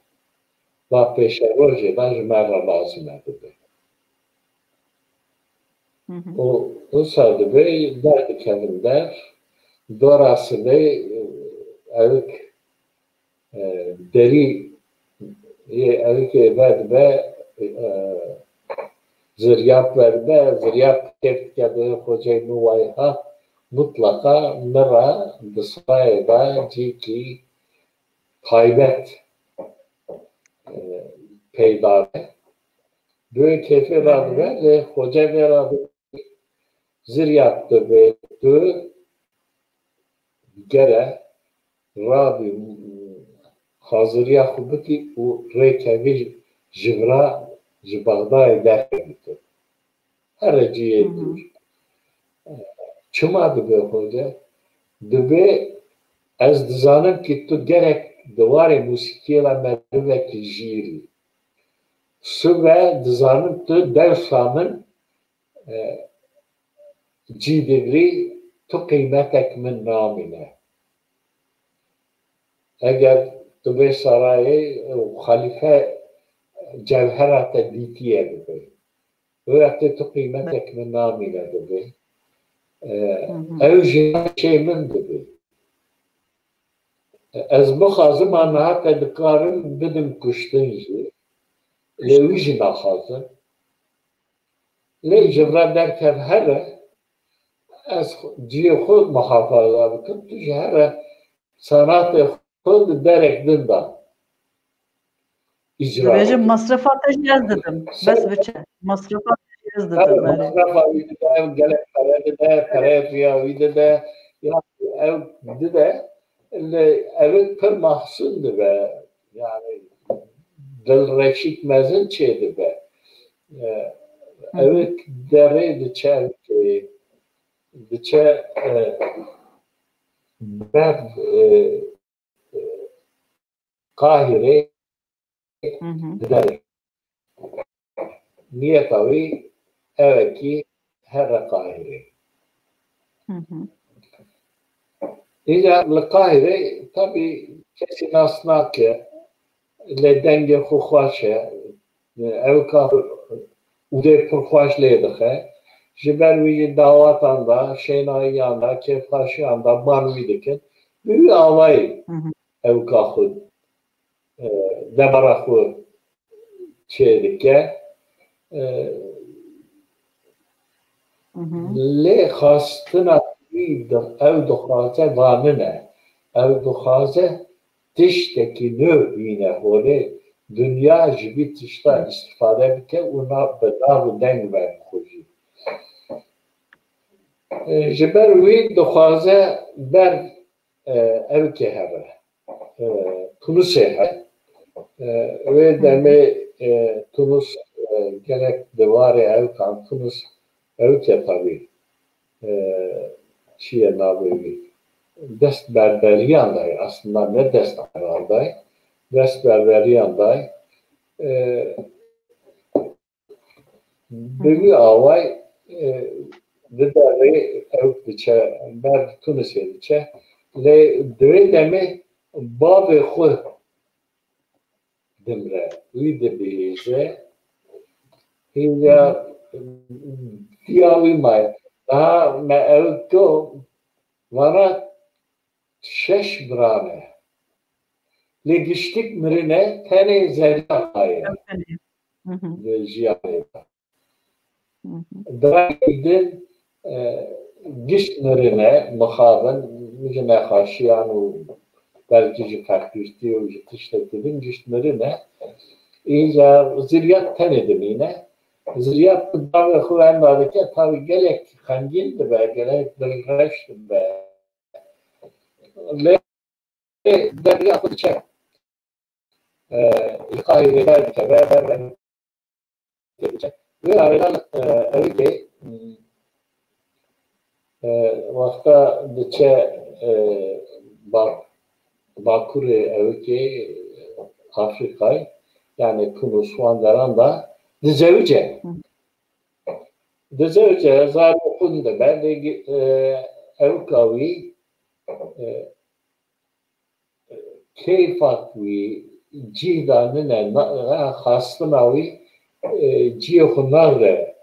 Va pêşerojê de ji me re lazim e bibe. Hı hı. Û wisa dibe, derdikevin der, dora sibê, e, ewik, e, derî yê ewikê vedibe, e, ziryap vedibe, ziryap kêf dike, dê xoceyê min wayha, mutlaqa min re di sirayê de cîkî taybet, e, peyda be. Duyê kêfê radibe, lê xoce vê radibe, ziryap dibe, tu gere rabî, haziriya xwe bikî û rêkevî ji vira, ji Bexdayê derkevî tu. Here cihê Hı hı. dûr. Çima dibe xoce? Dibe, ez dizanim ki tu gerek di warê musîkiyê de merivekî jîr î. Sibe dizanim tu dewsa min, e, cî digirî, tu qîmetek min namîne. Eger tu bê sarayê û xalîfe cewhera te dîtiye dibe. Wê wextê tu qîmetek min namîne dibê. E, Hı hı. ew jî çê min dibê. Ez bixwazim, a niha te dikarim bidim kuştin jî. Lê wî jî naxwazim. Lê ji vira derkev here, ez xwe, cihê xwe muhafaza bikim, tu jî here sanatê xwe di derek din de îcra Dibêje bike. Masrefa te jî ez didim. Ser Bes biçe. Masrefa te jî ez Tabii, didim. Erê. masrafa wî dide, ew gelek pere dide, pereyê riya wî dide. Ya ew dide, li ew pir mahzun dibe. Yani dilreşîk mezin çê dibe. E, Hı hı. ew derê diçe, e, diçe, e, ber, e, Qahîrê Hı hı. didere. Niyeta wî ew e kî here Qahîrê. Hı hı. Îca li Qahîrê tabî kesî nas nake, lê dengê xwe xweş e. Ew ka ûdê pir xweş lê dixe. Ji ber wî jî dawatan de, şênayiyan de, kêfxweşiyan de ban wî dikin. Bi wî awayî Hı hı. ew ka xwe, e, debara xwe çêdike. E, Hı hı. lê xwestina wî di-, ew dixwaze vanine. Ew dixwaze tiştekî nû bîne holê, dinya ji vî tişta Hı. îstîfade bike û na-, bi nav û deng ve xwe jî. E, ji ber wî dixwaze ber, e, ewkê here, e, kulisê here. E, wê demê e, Tunus e, gelek di warê ew kan Tunus ew ke tabî e, çi ye navê wî? Dest berberiyan dayê, aslında ne dest berberiyan dayê, dest berberiyan dayê. E, Bi wî away e, di derê ew diçe, ber Tunisê diçe. Lê di wê demê bavê xwe dimre, wî dibihîze. Hîya diya wî maye. Daha me ew to vana şeş birane. Lê giştik mirine, tenê Zerya maye. Ew tenê. Hı hı. Li jiyanê de. Hı hı. Birayê din e, gişt mirine, mixabin, ji nexweşiyan û belkî ji feqîrtî û ji tiştekî din gişt mirine. Îca Ziryat tenê dimîne. Ziryat bavê xwe wenda dike, tabî gelek xemgîn dibe, gelek dilreş dibe. Lê derya xwe diçe. E, ji qahî rêber dikeve, ber ber diçe. Wê arêdan e, ewikê e, wexta diçe e, bak, bakurê ewikê Afrîkayê, yani Tunus wan deran da dizewice. Dizewice zarê xwe dibe, lê e, ewika wî e, keyfa wî cih da nine, xastina wî e, cihê xwe nagre.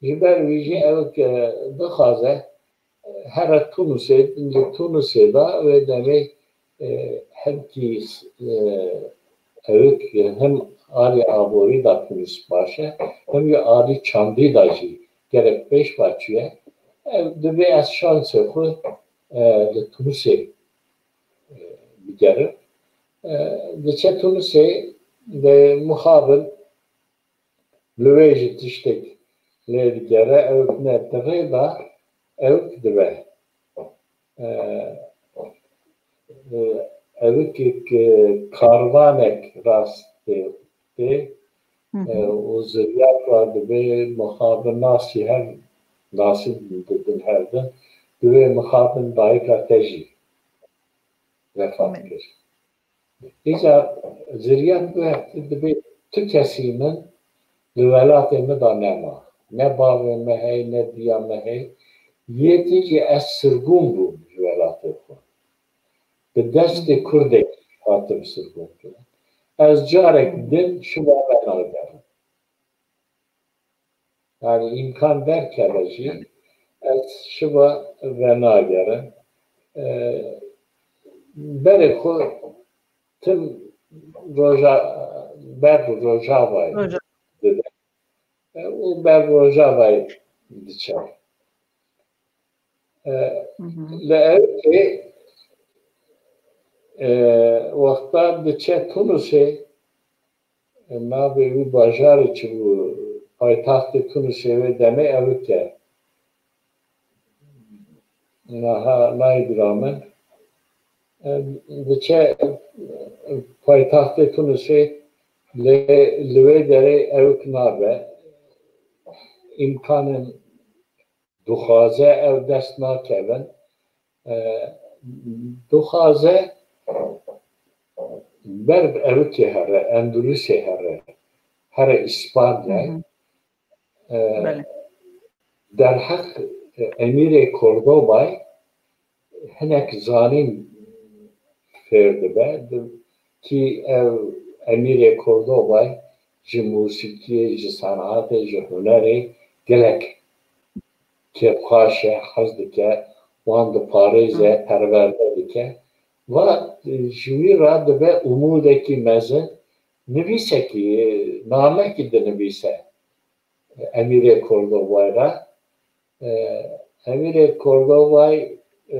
Ji ber wî jî ew ke dixwaze e, here Tunisê, li Tunisê de wê demê e, hemkî e, ewik hem alî aborî de Tunis baş e, hem jî alî çandî de jî gelek pêş ve çûye. Ev divê ez şansê xwe e, li Tunisê e, bigerim. E, diçe Tunisê de mixabin li wê jî tiştek lê digere, ewk ne di rê de ewk dibe. E, e, ewikek e, karvanek rast tê, tê Hı hı. e, û ziryar ra dibe mixabin nasî hev nasî didin hev din. Divê mixabin dayika te jî vefat kir. Îca ziryar bi dibê tu kesî min li welatê min de nema. Ne bavê me hey, ne diya me hey. Yê din jî ez sirgûn bûm ji welatê xwe. Bi destê kurdekî hatim sirgûn kirin. Ez carek din şiva venagerim. Yani îmkan derkeve jî ez şiva venagerim. E, berê xwe tim roja, ber Rojavayê Roja- dibe. E, û ber Rojavayê diçe. E, Hı hı. Li Ewkê e, wexta diçe Tunusê, e, navê wî bajarê çi bû, paytaxtê Tunusê wê demê Ewk e. Niha nayê bira min. E, diçe e, paytaxtê Tunusê lê li wê derê Ewk nabe. Îmkanên dixwaze ew dest nakevin. E, dixwaze ber Ewikê here, Endulusê here, here Îspanya. Hı hı. E, Belê. Derheq Emîrê Kordobay hinek zanîn fêr dibe. Di-, kî ev Emîrê Kordobay ji mûsîkiyê, ji senatê, ji hunerê gelek kêfxweş e, hez dike, wan diparêze, Hı. perwerde dike. Va ji wî re dibe umûdekî mezin, nivîsekî, namekî dinivîse Emîrê Kordovay re. E, Emîrê Kordovay e,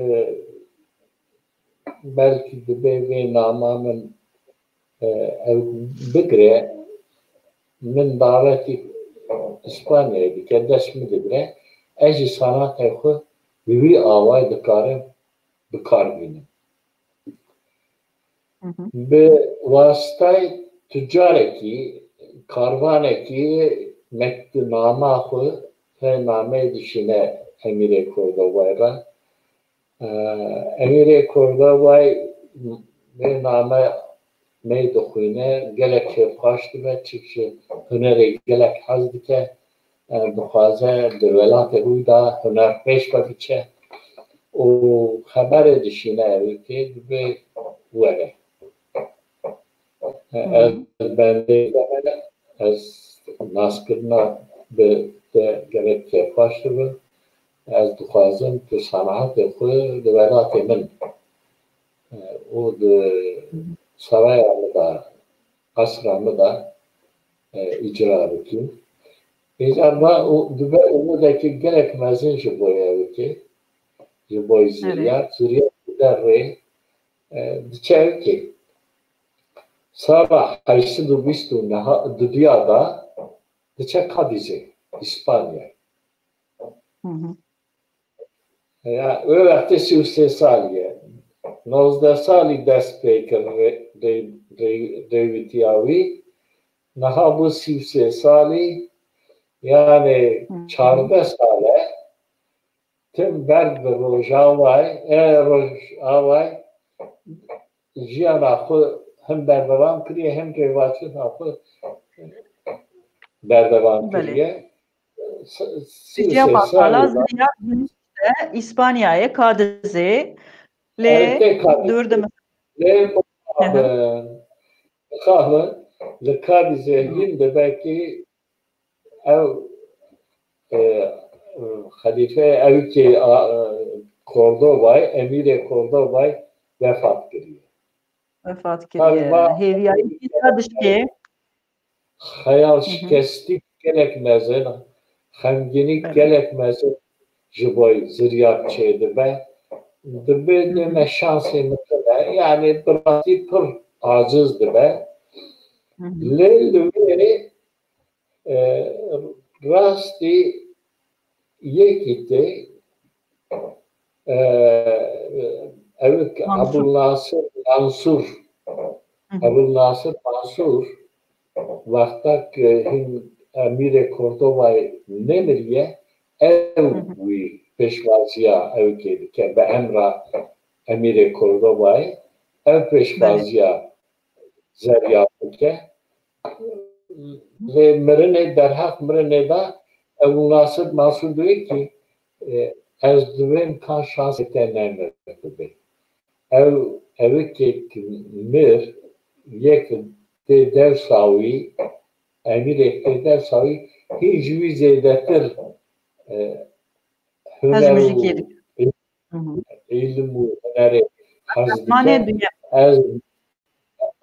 belkî dibe vê nama min e, ew bigire, min davetî Îspanyayê dike, dest min digire, ez jî sanatê xwe bi wî awayî dikarim bi kar bînim. Hı hı. Bi wasitayê tucarekî, karvanekî mektûnama xwe, vê nameyê dişîne Emîrê Kordovayê re. Emîrê Kordovayê vê name me dixwîne, gelek kêfxweş dibe, çik ji hunerê gelek hez dike, dixwaze di welatê wî de hunerpêş ve biçe û xeberê dişîne ew kê dibe were. Ez bendê ez naskirina bi te gelek kêfxweş dibim. Ez dixwazim tu senahatê xwe di welatê min û di saraya min de, qesra min de îcra bikî. Îcar va û dibe umudekî gelek mezin ji bo ew kê, ji bo zirya, zirya derê diçe ew kê. Sala heşt sed û bîst û niha dudiya da diçe Kadîzê, Îspanya. Ya, wê wextê sî û sê salî ye. Nozdeh salî dest pê kir rê-, rê-, rê-, rêwîtiya wî. Niha bû sî û sê salî, yani çardeh sal e tim ber bi Rojavayê, e, Rojavayê jiyana xwe hem berdewam kiriye, hem rêvaçîna xwe berdewam kiriye. Sî û sê sala zirya de Îspanyayê, Kadizê, lê dûr de lê mixabin, mixabin li Kadizê hîn de belkî ew, e, xelîfeyê ew kê, a, e, Kordovayê, emîrê Kordovayê vefat kiriye. Vefat kiriye. Hêviyayî dişkê. Xeyal şikestî gelek mezin, xemgînî gelek mezin ji bo zirya çêdibe. Dibe ne şansê min tune. Yani bi rastî pir aciz dibe. Lê li wê, e, rastî yekî tê, e, ew Mansur. Ebul Nasir Mansur. Ebul Nasir Mansur, wexta ku hîn Emîrê Kordovayê nemiriye, ew wî pêşwaziya ew kê dike, bi emra Emîrê Kordovayê, ew pêşwaziya zerya bike. Lê mirinê, derheq mirinê de Ebû Nasir Mansûr diwê kî, e, ez divêm ka şansê te nemir bibe. Ew, ew kê mir, yek tê dewsa wî, emîrek tê dewsa wî, hîn ji wî zêdetir, e, huner û Hı hı. Îlim û hunerê hez dike. Ez,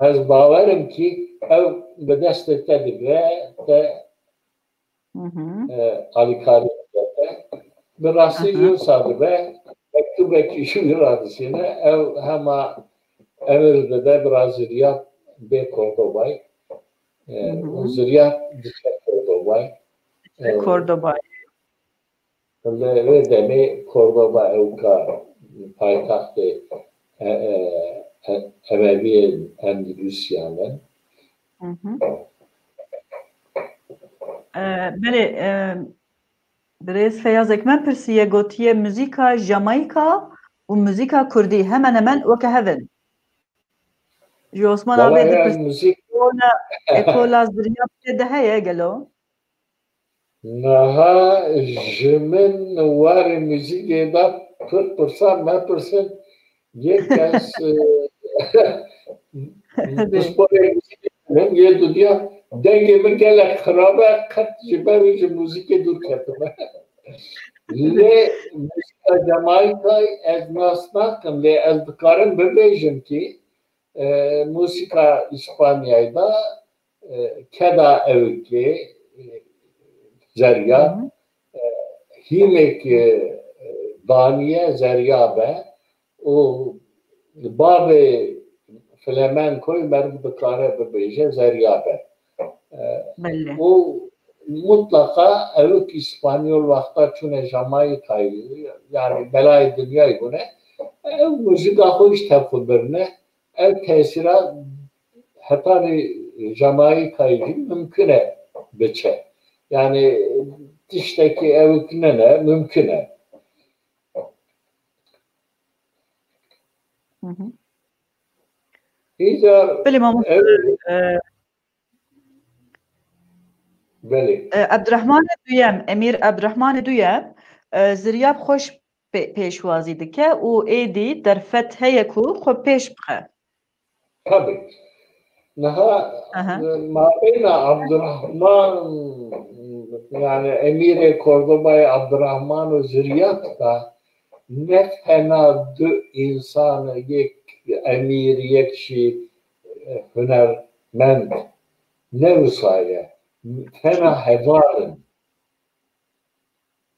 ez bawer im kî ew bi destê te dibe, te, Hı hı. e, alîkarî dike te. Bi rastî Hı hı. jî wisa dibe, mektûbekî ji wî radişîne, ew hema emir dide bi razîriya bê Kordobay. E, Hı hı. û zirya diçe Kordobay. Diçe E, Kordobay. Li vê demê Kordoba ewka paytextê, e, e, e, Emeviyên Endîlûsiyan e. Hı hı. E, belê, e, birêz Feyaz Ekmen pirsiye, gotiye muzîka Jamayka û muzîka Kurdî hemen hemen weke hev in. Ji Osman Wala abê ya dipirse, muzîk ekola, ekola zirya pê de heye gelo? Niha ji min warê muzîkê de pir pirsan mepirsin. Yek kes, e, pisporê muzîkê min yê didiya dengê min gelek xirab e, qet ji ber wî ji muzîkê dûr ketime. Lê muzîka Jamaykayê ez nas nakim, lê ez dikarim bibêjim kî, e, muzîka Îspanyayê de, e, keda ewikê, e, zerya, Hı hı. e, hîmek, e, daniye zerya be û bavê flamenkoyê meriv dikare bibêje zerya be. E, Belli. û mutlaka ewik Îspanyol wexta çûne Jamaykayê, yani belayê dinyayê bûne, ew muzîka xwe ji tev xwe birine. Ev tesîra hetanî Jamaîkayê jî mimkun e biçe. Yani tiştekî ewik nene, mimkun e. Hı hı. Îcar Belê mamoste, ew e, belê. e, Ebdirehmanê Duyem, Emîr Ebdirehmanê Duyem, e, Ziryab xweş pê-, pêşwazî dike û êdî derfet heye ku xwe pêş bixe. Tabii. Niha Aha. mabeyna Abdurrahman, yani Emîrê Kordobayê Abdurrahman û Ziryab da ne tena du insan, yek emîr, yek jî, e, hunermend, ne wisa ye. Tena heval in.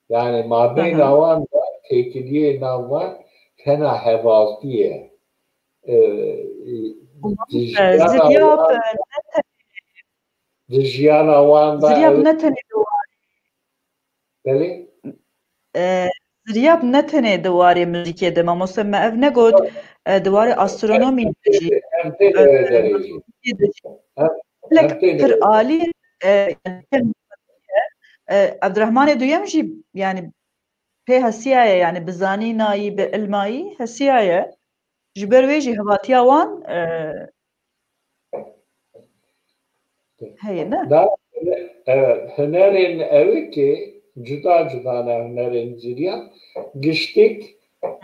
Yani mabeyna Aha. wan da têkiliyê nav wan tena hevaltî ye. E, e, Û di e, jiyana Ziryab, wan, e, ne te-, di jiyana wan da Ziryab ew, ne tenê di warê, belê? e, Ziryab ne tenê di warê muzîkê de, mamoste, me ev negot, e, di warê astronomî de jî, Em tê e, de derê jî. muzîkê de jî. Em, Gelek em tê de pir alî, e, yani, e, Ebdirehmanê Duyem jî, yani, pê hesiyaye, yani, bi zanînayî, bi ilmayî hesiyaye. Ji ber wê jî hevatiya wan, e, heye, ne? Da, evet, hunerên ewikê cuda cuda ne hunerên Ziryab. Giştik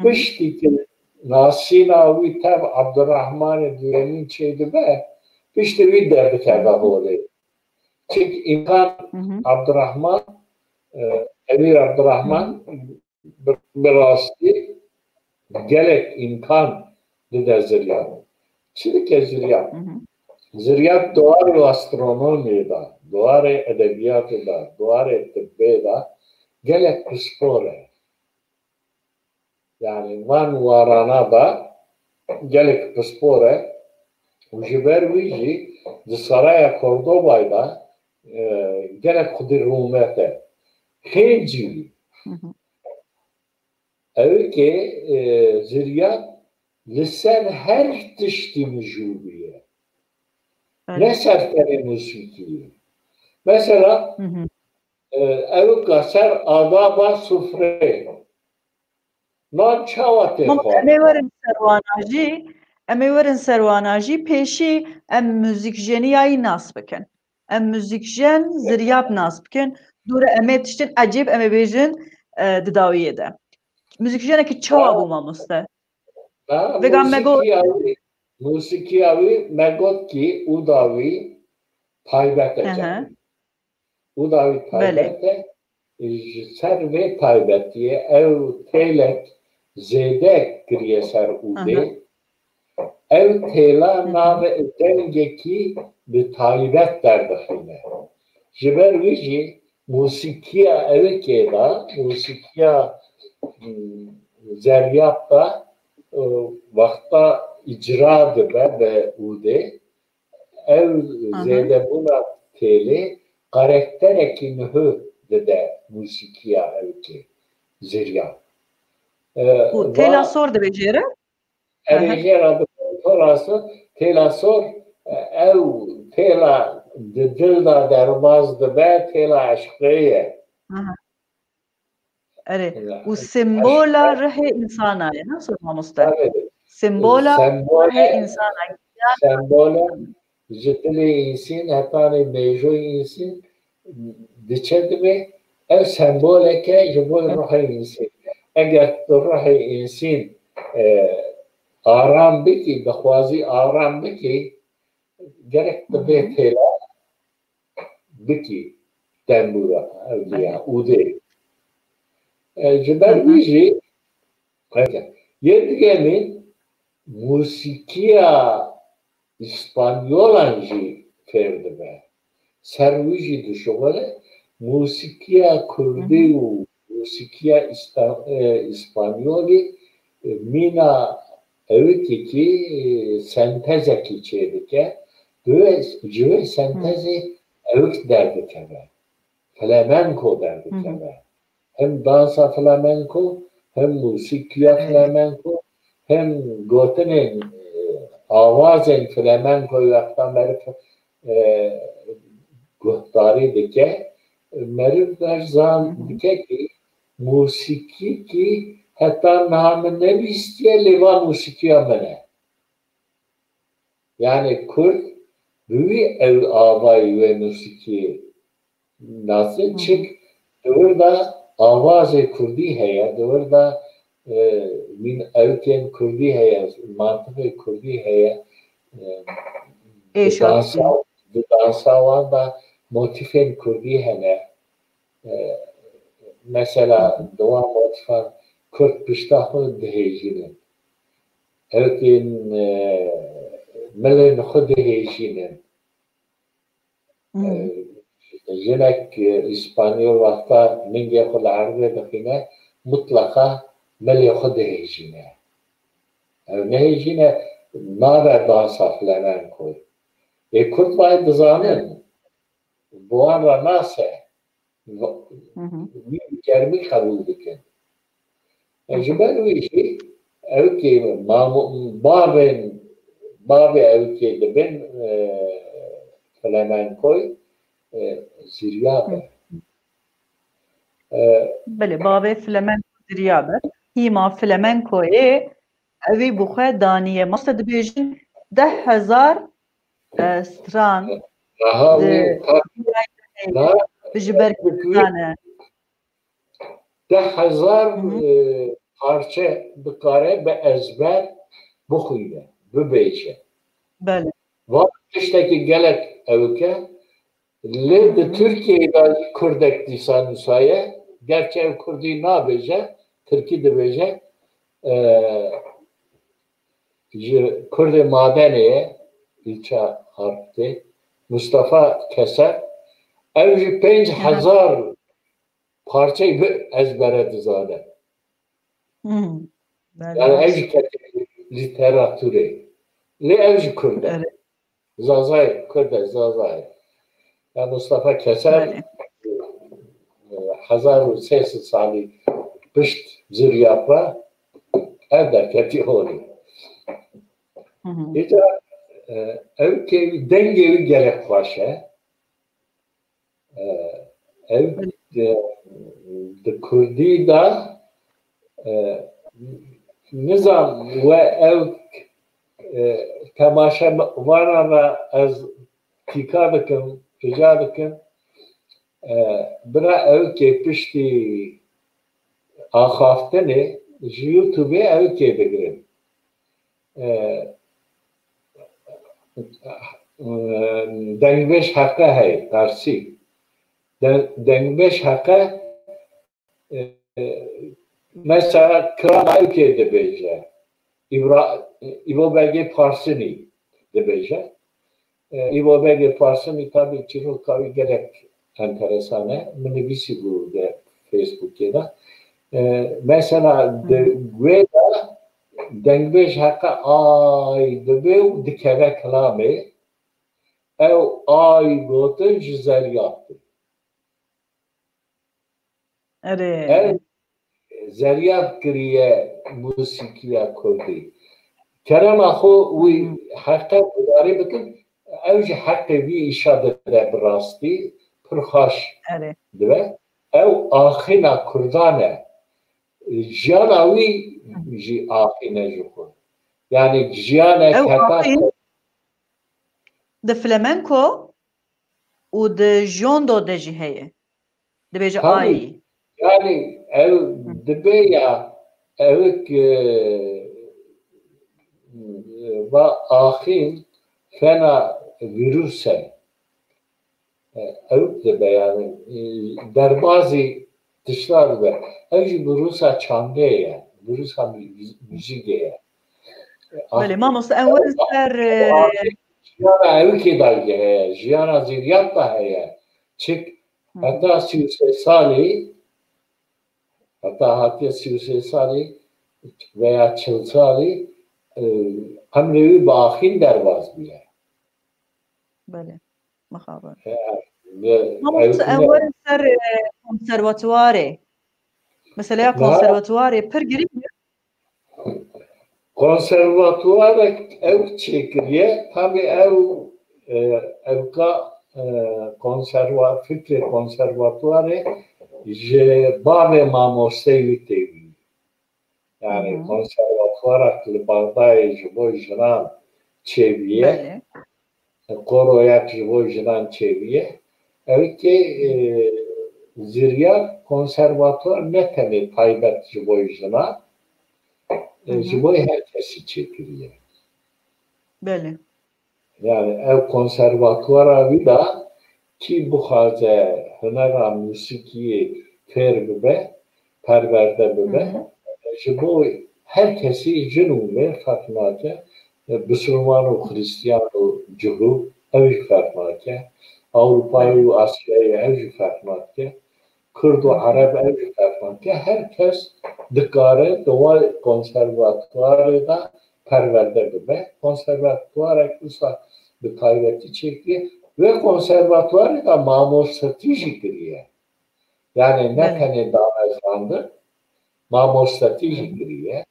piştî ki nasîna wî tev Abdurrahmanê Duyemîn çêdibe, piştî wî derdikeve holê. Çik înkan Hı hı. Abdurrahman, e, Emîr Abdurrahman bi, bi rastî gelek înkan dide Ziryab. Çi dike Ziryab? Hı hı. Ziryab di warê astronomiyê de, di warê edebiyatê de, di warê tibbê de gelek pispor e. Yani van warana de gelek pispor e û ji ber wî jî di Saraya Kordobayê de, e, gelek xwedî rûmet e. Hêncî wî. Hı hı. Ewikê, e, Ziryab li ser her tiştî mijûl bûye. Evet. Ne ser tenê muzîkî. Mesela, Hı hı. e, ewika ser adaba sufrê. Nan çawa tê Mama, xwarin? Em ê werin serwana jî, em ê werin serwana jî, pêşî em muzîkjeniyayî nas bikin. Em muzîkjen Ziryab nas bikin. Dûre em ê tiştên ecêb em ê bêjin, e, di dawiyê de. Muzîkjenekî çawa bû, mamoste? Ha, Vêga me got. Muzîkiya wî, muzîkiya wî me got kî ûda wî taybet e. Hı hı. Ûda wî Belê. taybet e. Ji ser vê taybetiyê ew têlek zêde kiriye ser ûdê. Aha. Ev têla Hı hı. navê dengekî bi taybet derdixîne. Ji ber wî jî mûsîkiya ewikê de, mûsîkiya, hmm, Ziryab de, e, wexta îcra dibe bi ûdê, ev Aha. zêdebûna têlê karakterekî nuhû dide mûsîkiya ewikê Ziryab. E, Ku têla va- sor dibêjê re? Erê Aha. jê re dibêjin, to rast e, têla sor, e, ew têla di dil de derbaz dibe, têla eşqê ye. Aha. Erê. Ya, û sembola eşq- rihê însana ye, ne sor mamoste? Tabii. Sembola Sembole, rihê însana ye. sembole ji dilê însîn, hetanê mêjoyê însîn diçe dibe. Ev semboleke ji bo ruhê însîn. Eger tu ruhê însîn, e, aram bikî, dixwazî aram bikî, gerek tu vê têla bikî tembûra, ew diye, ûdê. E, ji ber wî jî, yê digemîn, mûsîkiya îspanyolan jî fêr dibe. Ser wî jî dişuxile, mûsîkiya kurdî û mûsîkiya îsta-, e, îspanyolî, e, mîna ewikekî, e, sentezekî çêdike. Di wê, ji wê sentezê ewik derdikeve. Flamenko derdikeve. Hem dansa flamenko, hem mûsîkiya flamenko, hem gotinên, e, awazên flamenkoyê wexta meriv, e, guhdarî dike, meriv berz zan dike ki musîkî ki heta niha min nebîstiye, lê va musîkiya min e. Yani Kurd bi wî ew avayî wê musîkiyê nase. Çik di wir de avazê Kurdî heye, di wir de, e, mîn ewkên Kurdî heye, mantiqê Kurdî heye. E, Ê, di şaş dansa, di dansa wan de motîfên Kurdî hene. E, mesela di wan motîfan Kurd pişta xwe dihêjînin. Ewkên, e, milên xwe dihêjînin. E, jinek, e, îspanyol wexta ningê xwe li erdê dixîne, mutleqa milê xwe dihêjîne. Ew nehêjîne, nabe dansa flamenkoyê. Ê Kurd vayê dizanin, bi wan re nase. Wî bi germî qebûl dikin. E, ji ber wî jî ewkê mamu-, bavên, bavê ewkê dibin, e, flamenkoy, e, zirya be. E, Belê, bavê flamenko zirya be. Hîma flamenkoyê ewî bi xwe daniye. Maste dibêjin deh hezar, e, stran Aha, di wî, ha, ha, bi ji ber Kurdan e. Deh hezar, Hı hı. e, parçe dikare bi ezber bixwîne, bibêje. Belê. Van tiştekî gelek ewk e. Lê di Hı hı. Tirkiyeyê de jî kurdek dîsa nûsaye. Gerçi ew kurdî nabêje, tirkî dibêje. E, ji Kurdê Madenê ye, îlça Harputê. Mustafa Keser. Ew jî pênc hezar Hı hı. parçeyê bi ezbere dizane. Hmm. Yani ev jî kete lîteratûrê. Lê ev jî Kurd e. Evet. Zazayê, Kurd e, Zazayê. Ya Mustafa Keser, Belê. e, hezar û sê sed salî pişt zirya xwe ev derketî holê. Hı hı. Îca, e, ew kê dengê wî gelek xweş e. E, ev, e, di kurdî de, e, nizam we ev, e, temaşevanan re ez tîka dikim, rica dikim, e, bira ew kê piştî axaftinê ji YouTubeê ew kê bigirin. E, e, dengbêj heqe heye, Farsî. Den-, dengbêj heqe, e, mesela Kiram Aykê dibêje. Îbra-, Îbo Begê Parsinî dibêje. E, Îbo Begê Parsinî tabî çîroka wî gelek enteresan e. Min nivîsî bû di Facebookê de. E, mesela di wê de dengbêj heqe ay dibe û dikeve kilamê. Ew ay gotin ji Zeryab bû. Erê. Ev Zeryab kiriye musîkiya kurdî. Kerema xwe wî heqe gudarî bikin, ew jî heqê vî îşa dide bi rastî, pir xweş Erê. dibe. Ew axîna kurdan e. Jiyana wî jî axîn e ji xwe. Yani jiyane Ew keta axîn di flamenko û di jondo de jî heye. Dibêje Tabii. ayî. Yani ev dibe ya, ew ki, e, va axîn fena vîrus e. E, ew dibe yani, e, derbazî tişta dibe. Ew jî vîrusa çandê ye, vîrusa mü-, muzîkê ye. E, Belê, mamoste, em werin ser, e, jiyana ew kê da heye, jiyana Zeryab da heye. Çik Hı. Heta sî û sê salî, heta hatiye sî û sê salî veya çil salî, e, emrê wî bi axîn derbas bûye. Belê, mixabin. E, e, Mamoste, ew em werin ser, e, konservatuwarê. Meseleya konservatuwarê pir girîng e. Konservatuwarek ew çêkiriye, tabi ew, e, ewka, e, konserva-, fikrê konservatuwarê ji bavê mamosteyê wî tê wî. Yani Hı hı. konservatuwarak li Bexdayê ji bo jinan çêbûye. Belê. Koroyek ji bo jinan çêbûye. Ew kê, e, zirya konservatuwar ne tenê taybet ji bo jinan, e, Hı hı. ji bo her kesî çêkiriye. Belê. Yani ev konservatuwara wî de kî bixwaze hunera musîkiyê fêr bibe, perwerde bibe, Hı hı. ji bo her kesî, jin û mêr ferq nake, e, bisilman û xiristiyan û cihû, ew jî ferq nake. Ewropayî Hı. û Asyayî, ew jî ferq nake. Kurd û Hı hı. Ereb, ew jî ferq nake. Her kes dikare di wan konservatuwarê de perwerde bibe. Konservatuwarek wisa bi taybetî çêkiriye. Wê konservatuwarê de mamostetî jî kiriye. Yani ne Belê. tenê damezrandin, mamostetî jî Hı hı. kiriye.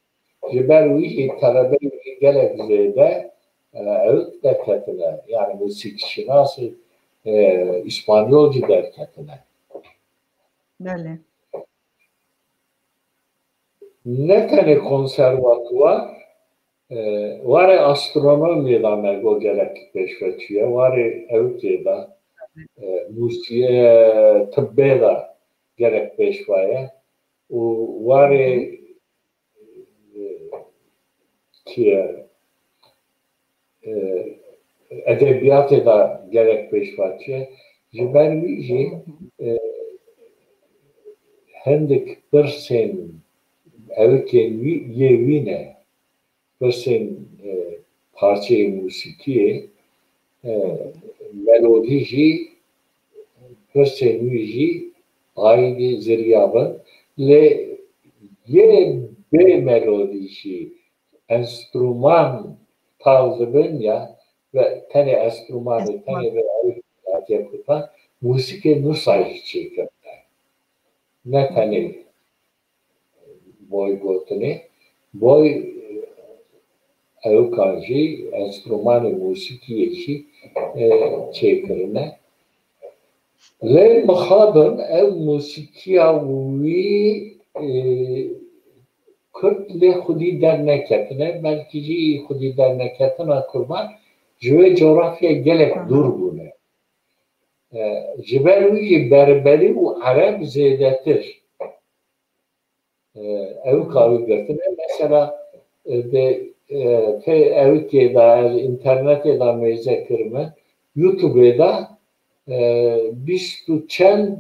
Ji ber wî jî telebeyê wî gelek zêde, e, ew derketine. Yani musîkşinasê, e, îspanyol jî derketine. Belê. Ne tenê konservatuwar, e, warê astronomiyê de me got gerek pêşve çûye, warê ewkê de, e, musiyê, tibbê de gerek pêşve ye û warê, Hı hı. e, kî ye, e, edebiyatê de gerek pêşve çûye. Ji ber wî jî, Hı hı. e, hindik pirsên ewkên wî, yê wî ne. Pirsên, e, parçeyê musîkiyê, e, melodî jî, pirsên wî jî aynî zirya bin. Lê yê bê melodî jî enstrûman tal dibin ya ve tenê enstrûmanê, tenê bi ew hatiye kutan, musîkê nusa jî çêkirine. Ne tenê boy gotinê, boy, e, ewikan jî, enstrûmanê musîkiyê jî, e, çêkirine. Lê mixabin ev musîkiya wî, e, Kurd lê xwedî derneketine, belkî jî xwedî derneketina Kurdan ji wê coğrafya gelek Aha. dûr bûne. E, ji ber wî jî Berberî û Ereb zêdetir, e, ew Aha. kawî girtine. Mesela, e, de, e, pê ewkê de, ez internetê de mêze kirime, YouTubeê de, e, bîst û çend,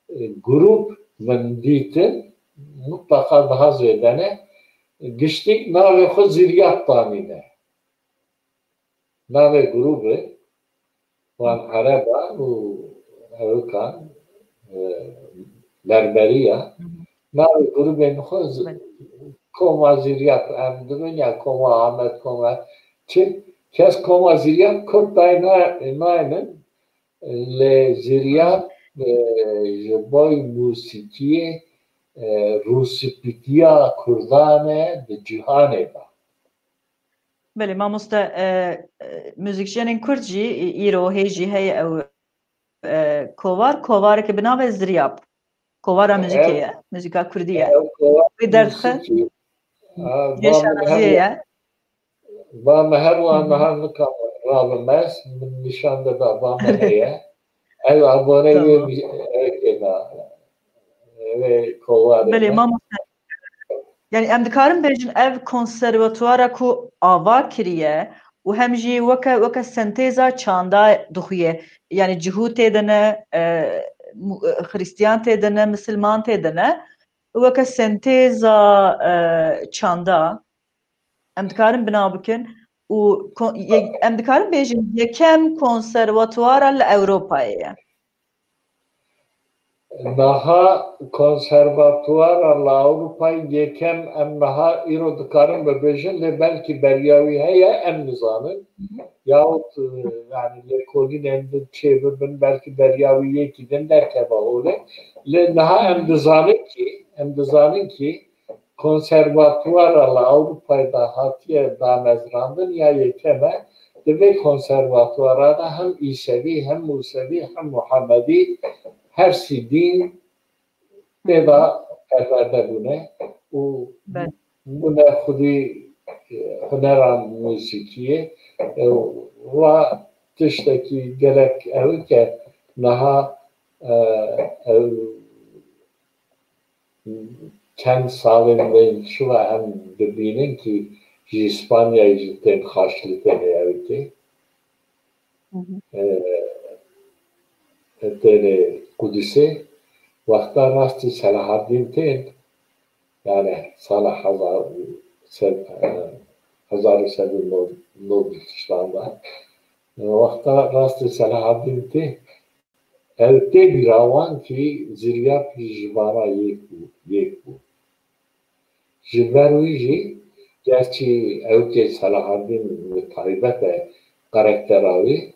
e, grûp min dîtin, mutlaka daha zêde ne, giştî navê xwe Ziryat danîne. Navê grûbê wan Hı. Ereban û ewikan, e, Berberiya. Hı hı. Navê grûbên xwe z-, Belê. Koma Ziryat, em dibin ya Koma Amed, Koma çi? Kes Koma Ziryat Kurd dayê na-, naynin. Lê Ziryat, e, ji boy musîkiyê, e, rûspîtiya Kurdan e di cîhanê de. Belê, mamoste, e, e, muzîkjenên Kurd jî î-, îro hê jî heye ew, e, kovar, kovareke bi navê Ziryab. Kovara muzîkê Ev, ye, muzîka Kurdî ye. ev kovar Wê derdixe muzîkî, ha, ba min cêşanaziyê her, ye. ba min her wan Hı hı. niha nikam rabim ez, min nîşan de da, ba min heye. Ev abone wê Tamam. mi-, ewkê da. Wê kovarê Belê, me. mamoste. Yani em dikarin bêjin ev konservatuara ku ava kiriye û hem jî weke, weke sentêza çanda dixuye. Yani cihû tê de ne, e, mu-, e, xristiyan tê de ne, misilman tê de ne. Weke sentêza, e, çanda. Em dikarin bina bikin û kon-, ye-, em dikarin bêjin yekem konservatuara li Ewropayê ye. Niha konservatuara li Ewropayê yekem em niha îro dikarin bibêjin, lê belkî beriya wî heye, em nizanin. Yahut, e, yani lêkolînên din çêbibin, belkî beriya wî yekî din derkeve holê. Lê niha em dizanin kî, em dizanin kî konservatuwara li Ewropayê de hatiye damezrandin ya yekem e. Di vê konservatuwara de hem Îsevî, hem Mûsevî, hem Muhemedî, her sî dîn tê de perwerde bûne û bûne xwedî, e, hunera muzîkiyê, e, wa tiştekî gelek ew e ke niha, e, ew çend salên bên şiva em dibînin ki ji Îspanyayê jî tên xaşlitên ewkê. Hı hı. E, tênê Qudusê, wexta rastî Selahaddîn tên, yani sala hezar sed, e, hezar û sed û nod, nod tiştan da. E, wexta rastî Selahaddîn tên, ew tê bîra wan kî ziryap jî ji vana yek bû, yek bû. Ji ber wî jî, gerçî ewkê Selahaddîn bi taybet e karaktera wî,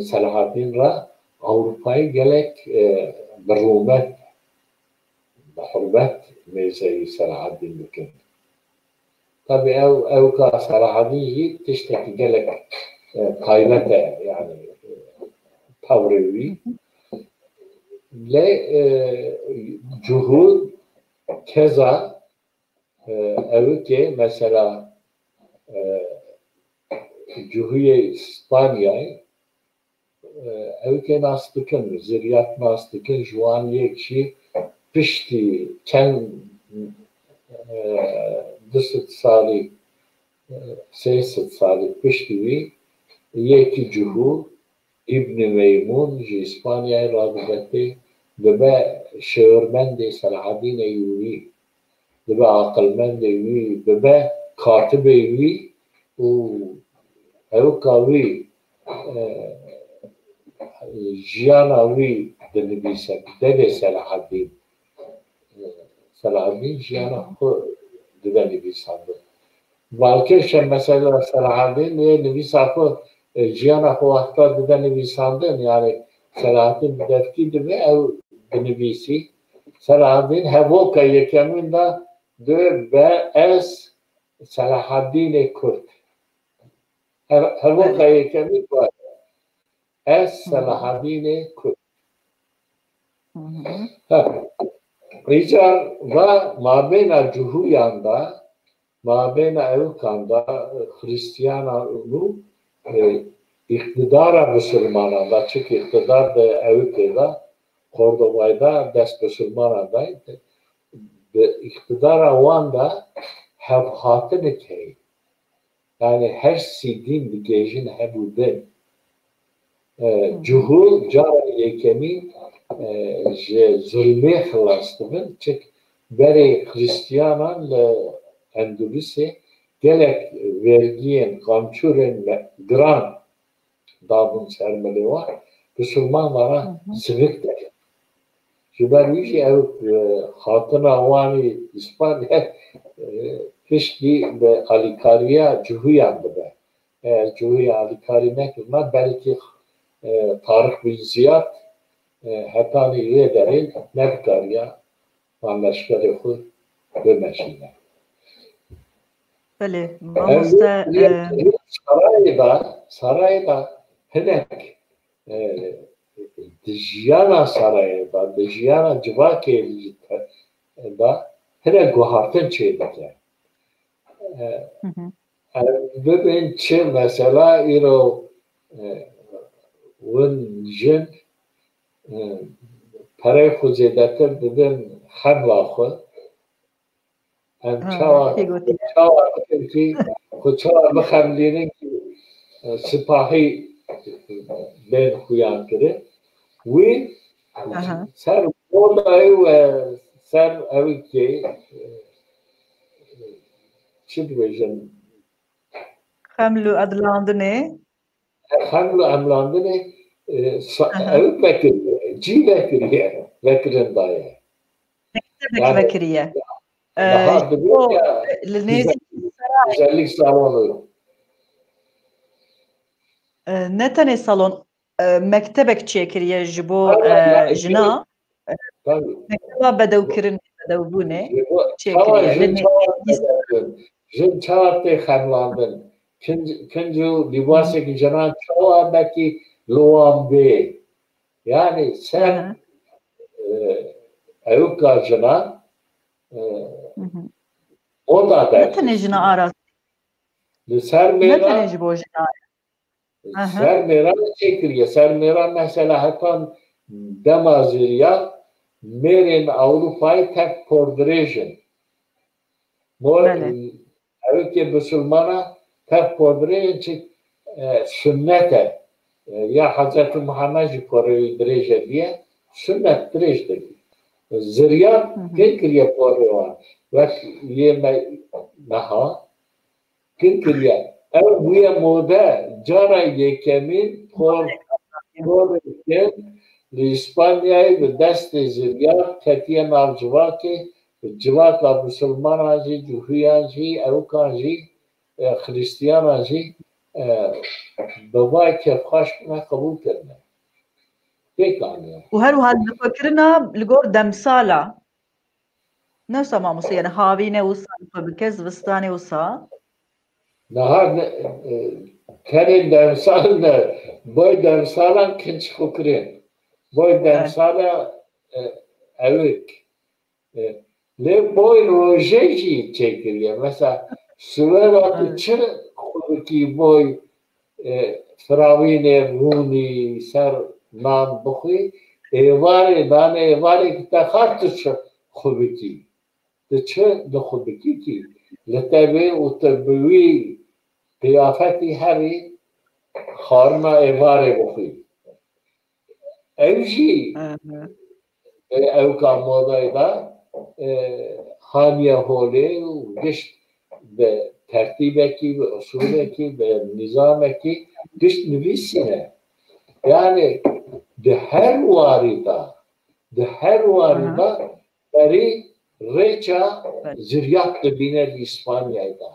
Selahaddîn re Ewropayê gelek, e, bi rûmet, bi hurmet mêzeyî Selahaddîn dikin. Tabî ew, ewka Selahaddîn jî tiştekî gelek, e, taybet e, yani, e, tewrê wî. Lê, e, Cihû keza, e, ewkê mesela, e, Cihûyê Spanyayê, e, ewkê nas dikin, ziryat nas dikin, ji wan yek jî piştî çend, e, du sed salî, e, sê sed salî piştî wî yekî Cihû, Îbnî Meymûn ji Îspanyayê radibetê, dibe şêwirmendê Selahaddîn Eyyûbî, dibe aqilmendê wî, dibe katibê wî û ewka wî, e, jiyana wî dinivîse, devê Selahaddîn. E, Selahaddîn jiyana xwe dibe nivîsandin. Balkêş e mesela Selahaddîn ê nivîsa xwe, e, jiyana xwe wexta dibe nivîsandin, yani Selahaddîn bi devkî dibe ew binivîsî. Selahaddîn hevoka yekemîn de dibe ez Selahaddînê Kurd. Hev-, hevoka yekemîn var. Ez Selahaddînê Kurd. Hı hı. Ha. Îcar va mabêna Cihûyan da, mabêna ewkan da, Xrîstiyanan û, e, îqtidara Bisilmanan da, çik îqtidar de ewkê da, Qordovayê da dest Bisilmanan da, bi îqtidara wan da hevhatinik heye. Yani her sî dîn digihêjin hev û din. E, Cihû cara yekemîn, e, ji zulmê xilas dibin. Çik berê Xristiyanan li Endulusê gelek vergiyên, qamçûrên me-, giran dabûn ser milê wan, Bisilman vana sivik dikin. Ji ber wî jî ew, e, hatina wan î Îspanya, e, piştî bi alîkariya Cihûyan dibe. Eger Cihûya alîkarî nekirina, belkî, e, Tarîk Bin Ziyad, e, hetanî wê derê nedikariya van leşkerê xwe bimeşîne. Belê, mamoste, e, sarayê de, sarayê de hinek, e, di jiyana sarayê de, di jiyana civakê de hinek guhartin çêdike. E, Hı hı. Em bibin çi mesela îro, e, win jin, e, perey xwe zêdetir didin xemla xwe. Em Ha, çawa, wekî gotî. Çawa bikin ki, xwe çawa bixemlînin ki, e, sipahî bên xuyan kirin. Wî Aha. ser modayê we ser ew ki, e, çi dibêjin? Xeml û edlandinê. Xeml û emlandinê, e, sa-, Aha. ew vekiriye, cî vekiriye, vekirin daye. Mektebek Yani, vekiriye. daha E, dibê o, ya, li nêzîkî güzel-, güzellik salonu. E, ne tenê salon, e, mektebek çêkiriye ji bo, Tabii, e, yani, jina. Tabii. Mekteba bedewkirinê, bedewbûnê Ji bo, çêkiriye. Çawa jin, Li nê- çawa Jin çawa tê xemlandin? Kinc, kinc û lîbasek jinan çawa belkî li wan bê? Yani ser Aha. e, ewka jinan e, Mhm. moda Ne tenê derketiye. Jina Aras, Li ser ne tenê mêran ji bo jinan. Aha. Ser mêran çêkiriye. Ser mêran mesela hetan dema ziriya mêrên Ewropayê tev pordirêj in. Mor, Belê. Ewkê bisilmana tev pordirêj in çi e, sunnet e. E, ya Hezretî Muhammed jî porê wî dirêj e diye sunnet dirêj dikî. Ziriya Hı hı. kê kiriye porê wan. Wek yê me meha Kin kiriye. Ew bûye mode, cara yekemîn por, porê kin li Îspanyayê bi destê ziryar ketiye nav civakê, bi civaka misilmanan jî, cuhiyan jî, ewkan jî, e, xirîstiyanan jî, e, bi vay kêfxweş bûne qebûl kirine. Pêk aniye. Û her wiha dixwekirina li gor demsala. Ne wisa mamoste, yani havîne wisa xwe bike, zivistanê wisa. Niha ne, e, tenê demsal ne, boy demsalan kinç xwe kirin. Boy Evet. Demsala e, ewik. E, lê boy rojê jî çêkiriye. Mesela, sivera tu Evet. çi xwe bikî boy e, firavînê rûnî ser nan bixwî, êvarê, nanê êvarê ki te xwar tu çi xwe bikî. Tu çi li xwe bikî kî? Li te bê û tu bi wî qiyafetî herî xwarina êvarê bixwî. Ew jî Hı hı. e, ewka modayê de e, haniye holê û gişt bi tertîbekî, bi usulekî, bi nîzamekî gişt nivîsîne. Yani di her warî de, di her warî Aha. de berî rêça Belê. ziryat dibîne li Îspanyayê de.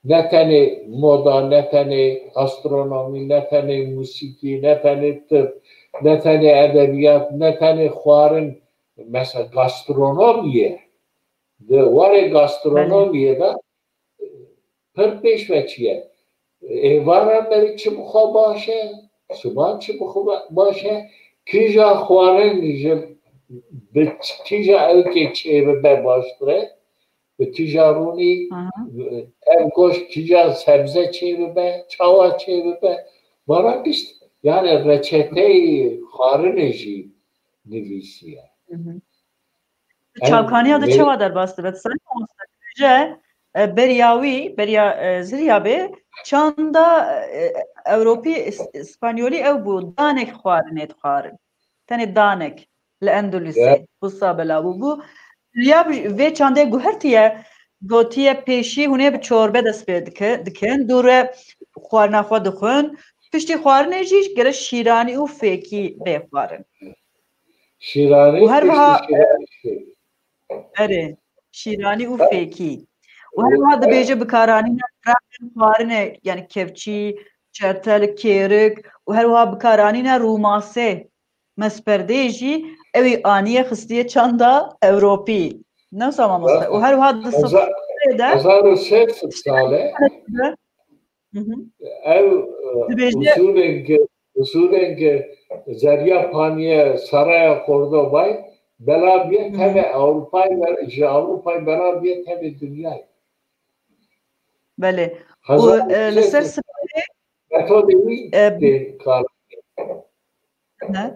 Ne tenê moda, ne tenê astronomî, ne tenê musîkî, ne tenê tib, ne tenê edebiyat, ne tenê xwarin, mesela gastronomiye. Di warê gastronomiyê de pir pêşveçî ye. Êvara me çi bi xwe baş e, siban çi bi xwe baş e, kîja xwarin ji bi kîja ewkê çêbibe baştir e, bi kîja rûnî, Aha. ev goşt kîja sebze çêbibe, çawa çêbibe. Vana gişt, yani reçeteyê xwarinê jî nivîsiye. Hı hı. Em Çavkaniya de ne- çawa derbas dibe? Sen mamoste, e, beriya wî, beriya, e, ziriya bê, çanda, e, Ewropî, İs-, İspanyolî ew bû, danek xwarinê dixwarin. Tenê danek li Endulusê, Ya. Wisa belav bû. Bû, ya bi-, vê çandê guhertiye, gotiye pêşî hûn ê bi çorbe dest pê dike-, dikin, dû re xwarina xwe dixwin. Piştî xwarinê jî gere şîranî û fêkî bê xwarin. Şîranî, Û her piştî wiha, şîranî. Erê, şîranî û fêkî. Û her wiha dibêje bikaranîna firaqên xwarinê, yani kevçî, çertel, kêrik û her wiha bikaranîna rûmasê, mesperdeyê jî ewî aniye xistiye çanda Ewropî. Ne wisa mamoste? Û her wiha di Hezar- sifrê de Hezar û sê sed sal e. Hı hı. Ew e, Dibêje- usulên ki, usulên ki zeriya paniye saraya Cordobay bela biye Hı hı. tevê Ewropayê, ji Ewropayê bela biye tevê dinyayê. Belê. Hezar Û, e, û li sê ser sed sifrê, metodê wî e, tê kar. ne?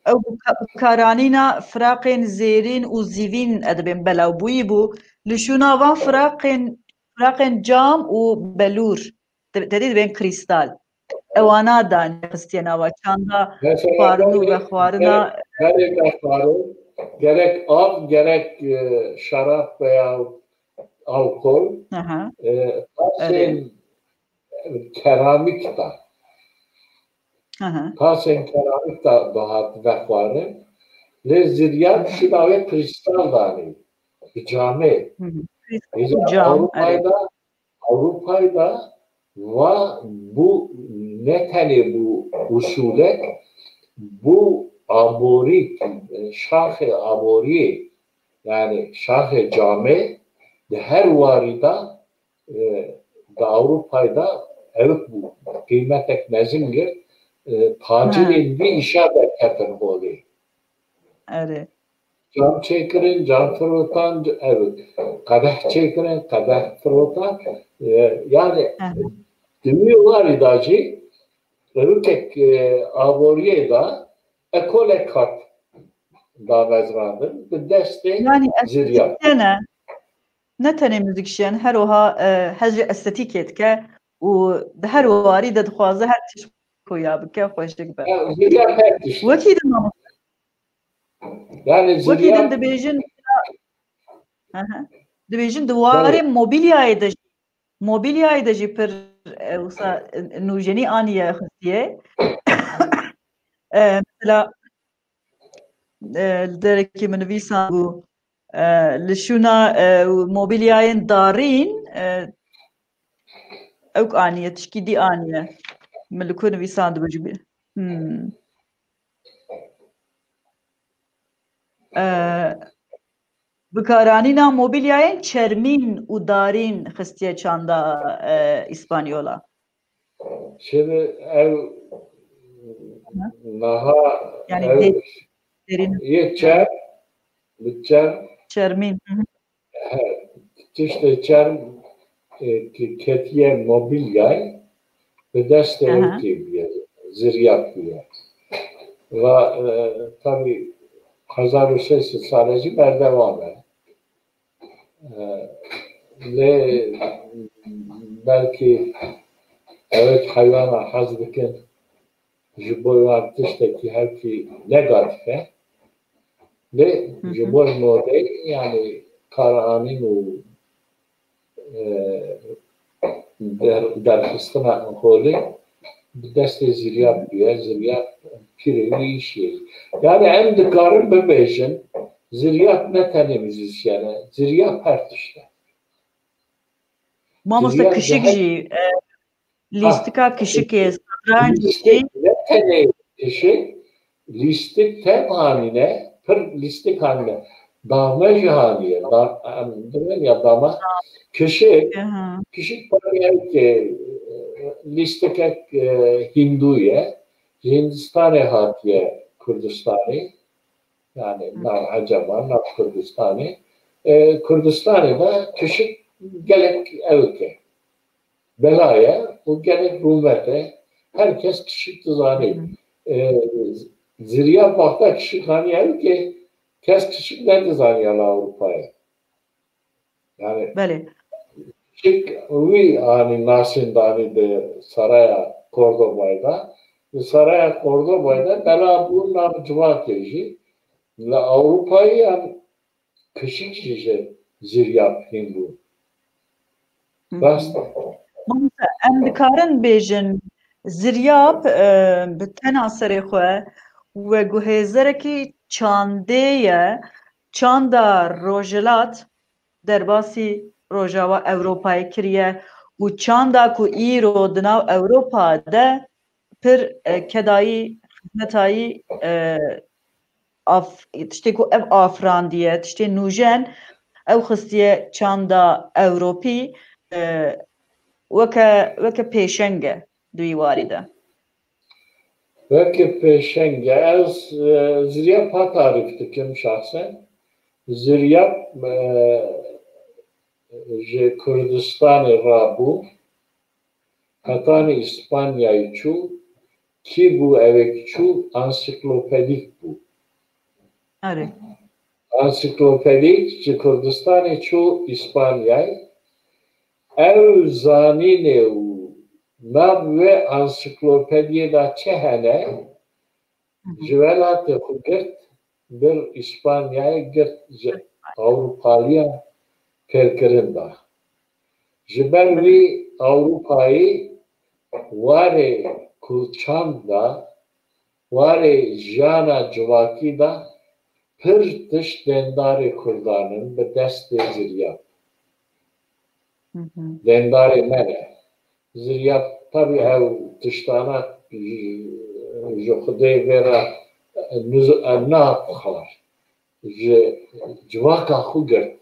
Ew bika-, bikaranîna firaqên zêrîn û zîvîn edibên belawbûyî bû. Li şûna van firaqên, firaqên cam û belûr. Te-, tedî dibên krîstal. Ewana da xistiye nava çanda Mesela xwarin û berê, vexwarina. Berê, berê vexwarin, gerek av, gerek e, şerab veya alkol, Aha. e, tasên keramîk da. Aha. Tasên keramîk da dihat vexwarin. Lê ziryar şîna wê krîstal danî. Bi camê. Hı hı. Êca Cam, Ewropayê evet. de, Ewropayê de va bu ne tenê bu usulek, bu aborîk, şaxê aboriyê, yani şaxê camê, Di her warî de, e, di Ewropayê de ewik bû, qîmetek mezin girt, e, tacirên vî îşa derketin holê. Erê. Cam çêkirin, cam firotan, ev qedeh çêkirin, qedeh firotan. E, yani di wî warî de jî rewikek, e, aboriyê de ekolek hat damezrandin, bi destê Yani zirya. Estetîk ne, ne tenê muzîkşen, her wiha, e, hejê estetîkê dike û di her warî de dixwaze her tişt xuya bike, xweşik be. Ya, zirya her tişt. Wekî din mamoste, Yani wekî zirya din dibêjin, Hı hı. Dibêjin di warê mobilyayê de jî, mobilyayê de jî pir, e, wisa, e, nûjenî aniye xistiye. E, mesela, e, li derekî min nivîsandibû, e, li şûna, e, mobilyayên darîn, e, ewk aniye, tişkî dî aniye. Min li ku nivîsandibû jî bî-, hmm. E, bikaranîna mobilyayên çermîn û darîn xistiye çanda, e, îspanyola. Şimdi ev naha Yani ev de-, derîn yê çer, bi çer, çermîn. Hı hı. he, tiştê çer, e, ki ketiye mobilyay, bi destê Aha. ew tê bûye, ziryat bûye. Va, e, tabii hezar û sêsed sale jî berdewam e. E, lê belkî ewek heywana hez dikin, ji bo wan tiştekî hevkî negatif e. Lê Hı hı. ji bo modê, yani karanîn û, e, der-, derxistina holê bi destê ziryat bûye, ziryat pîrê wî îşê. Yani em dikarin bibêjin, ziryat ne tenê muzîsyen e, ziryat her tişt e. Mamoste, Ziryat kişik zehir- jî, e, lîstika kişikê, satranc jî. Lîstik ne tenê kişik, lîstik tev hanîne, pir lîstik hanîne. Dame jî hanîye. Da-, em dirin ya dama. Kişik, Aha. kişik tabii ev ki, e, lîstikek, e, Hindû ye. Ji Hindistanê hatiye Kurdistanê. Yani nav Eceba, nav Kurdistanê. E, Kurdistanê de kişik gelek ewk e. Bela ye û gelek rûmet e. Her kes kişik dizanî. E, ziriya baxta kişik hanî ewk e, kes kişik nedizaniya li Ewropayê. Yani Belê. kişik wî anî nasîn danî di Saraya Cordobayê de. Di Saraya Cordobayê de bela bû nav civakê jî. Li Ewropayê yan kişik jî ji ziryap hîn bû. Rast e. Mamoste, em dikarin bêjin, ziryap, e, bi tena serê xwe weguhêzerekî çandê ye, çanda rojhilat derbasî Rojava Ewropayê kiriye û çanda ku îro di nav Ewropa de pir, e, kedayî, xizmetayî, e, af-, tiştê ku ev afirandiye, tiştê nûjen, ew xistiye çanda Ewropî, e, weke, weke pêşeng e di wî warî de. Weke pêşeng e. Ez, e, ziryap ha tarîf dikim şahsen. Ziryap, e, ji Kurdistanê rabû, hetanî Îspanyayê çû, kî bû ewek çû, ansiklopedîk bû. Erê. Ansiklopedîk ji Kurdistanê çû Îspanyayê. Ew zanînê û nav wê ansiklopediyê de çi hene, ji welatê xwe girt, bir Îspanyayê girt, ji Ewropaliyan fêrkirin da. Ji ber wî Ewropayê warê ku çand da, warê jiyana civakî da, pir tişt dendarê Kurdan in bi destê ziryap. Dendarê me ne. Ziryap, tabî ew tiştana ji Xwedê vê re nuz-, nabixwar. Ji civaka xwe girt.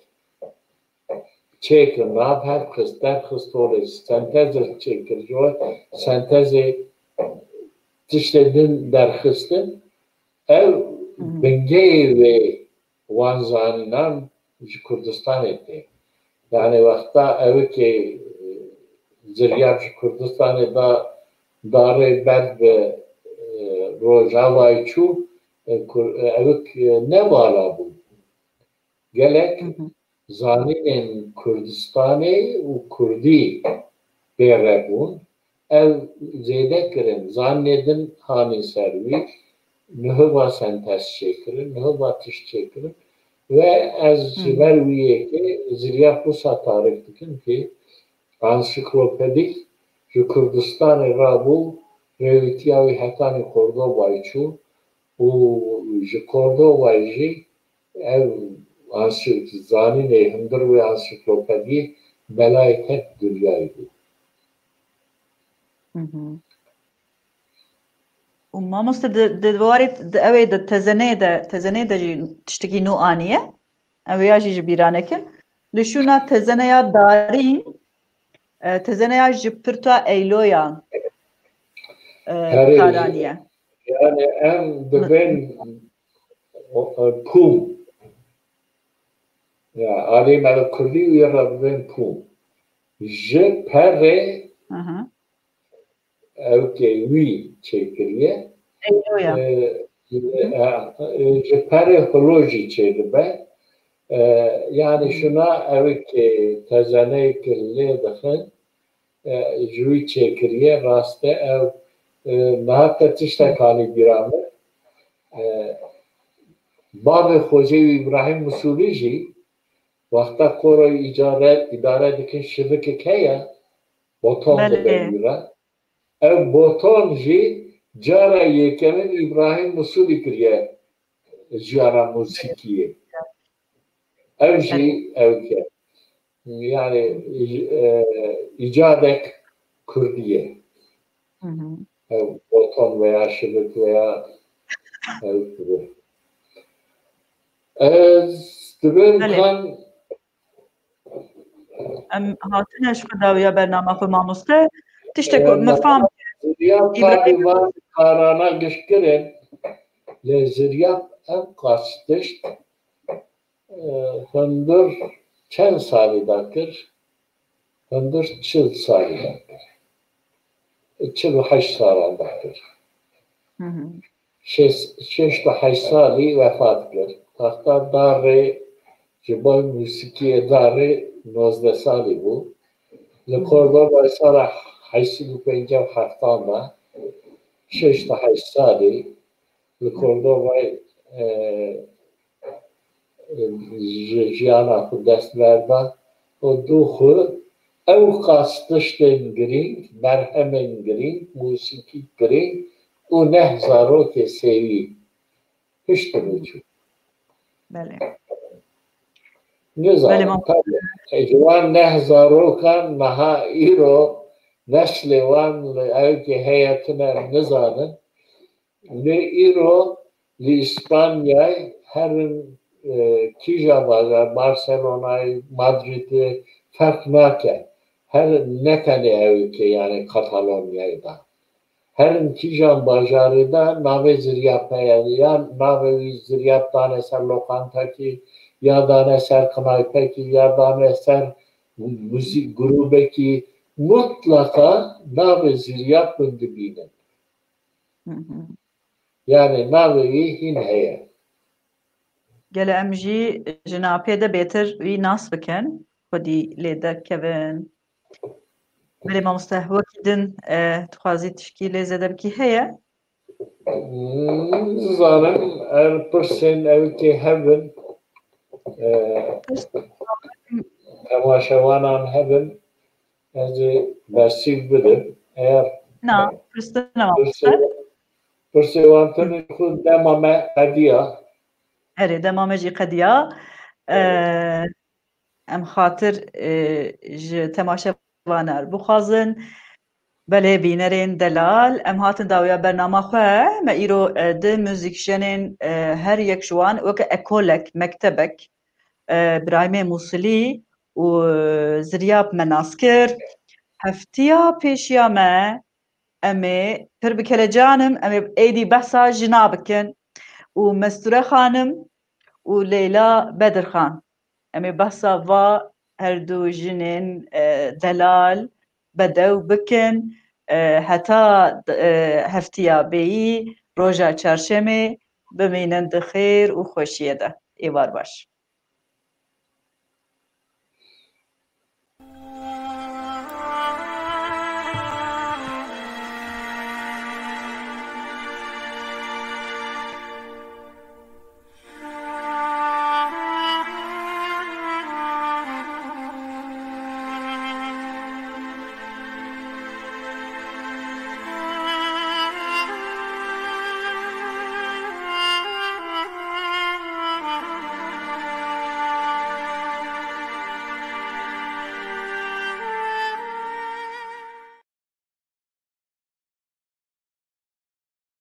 çêkir, nav hev xist, derxist holê, sentez çêkir, ji we sentezê tiştê din derxistin. Ew bingehê wê wan zanînan ji Kurdistanê tê. Yani wexta ewikê, e, ziryab ji Kurdistanê da darê ber bi, e, Rojavayê çû, e, Kur-, e, ewik, e, ne vala bû. Gelek zanînên Kurdistanê û Kurdî bê re bûn. Ew zêde kirin, zanînê din hanî ser wî, niha va sentez çêkirin, niha va tişt çêkirin. Ve ez ji ber wî yekê ziryab wisa tarîf dikim ki ansiklopedîk ji Kurdistanê rabû, rêwîtiya wî hetanî Kordovayê çû û ji Kordovayê jî ev ansî-, zanînê hundir wê ansîklopediyê belayê tek dinyayê bû. Û mamoste di, di warê di, ew ê di tezeneyê de, tezeneyê de jî tiştekî nû aniye. Ew ya jî ji bîra nekin. Li şûna tezeneya darîn, e, tezeneya ji pirta Eyloyan, e, Herê, karaniye. Yani em dibên o, e, pûm. Ya, alê me li Kurdî û yê re dibên pûm. Ji perê Aha. Ewkê wî çêkiriye. Eyloya. E, e, e, ji perê xilo jî çêdibe. E, yani şuna ewkê tezeneyê ki lê dixin, e, ji wî çêkiriye, rast e ew, e, niha te tiştek anî bîra min. E, bavê Xwecê wî Îbrahîm Misûlî jî wexta Koro îcare, îdare dikin şivikek heye, boton dibe wî re. Ev boton jî cara yekemin Îbrahîm Misûlî kiriye jiyana muzîkiyê. Ev jî ew ke. Yani, e, îcadek Kurdî ye. Ev boton veya şivik veya ev gibi. Ez dibêm kan Em hatine ji xwe dawiya bernama xwe mamoste. Tiştek ku min fam. Ziryab karî van karana giştkirin. Lê ziryab ev qas tişt, e, hundir çend salî da kir? Hundir çil salî da kir. Çil û heşt salan da kir. Şêst, şêst û heşt salî wefat kir. Wexta darê ji bo muzîkiyê darê nozdeh salî bû. Li Kordovayê sala heşt sed û pêncî û heftan de şêst û heşt salî li Kordovayê, e, ji jiyana xwe dest berda û dû xwe ew qas tiştên girîng, berhemên girîng, muzîkî girîng û neh zarokê sêwî hiştin û çû. Belê. Nizanim, tabii, ji wan neh zarokan niha îro neslê wan li ewkê heye tune em nizanin. Lê îro li Îspanyayê herin, e, kîja bajar, Barcelonayê, Madrîdê, ferq nake. Herin ne tenê ewkê, yani Katalonyayê de. Herin kîjan bajarê de navê ziryab heye, ya navê wî ziryab dane ser lokantekî, ya dane ser knaypekî, ya dane ser muzîk grûbekî, mutlaqa navê ziryab hûn dibînin. Yani navê wî hîn heye. Gele em jî ji napê de bêtir wî nas bikin, xwedî lê derkevin. Belê mamoste, wekî din, e, dixwazî tişkî lê zêde bikî heye? Nizanim, er pirsên ewkê hebin, e, temaşevanan hebin, ez ê bersîv bidim. Eğer Na, pirsine mamoste. Pirsê wan tenê xwe dema me qediya. Erê, dema me jî qediya. Em xatir, e, ji temaşevanar bixwazin. Belê, bînerên delal, em hatin dawiya bernama xwe. Me îro, e, di muzîkjenên, e, her yek ji wan weke ekolek, mektebek, e, Birahîmê Mûsilî, û Ziryab me nas kir. Heftiya pêşiya me em ê pir bi kelecan im, em ê êdî behsa jina bikin û Mesture Xanim û Leyla Bedirxan. Em ê behsa va her du jinên, e, delal, bedew bikin. E, heta, e, heftiya bêyî, roja çarşemê, bimînin di xêr û xweşiyê de. Êvar baş.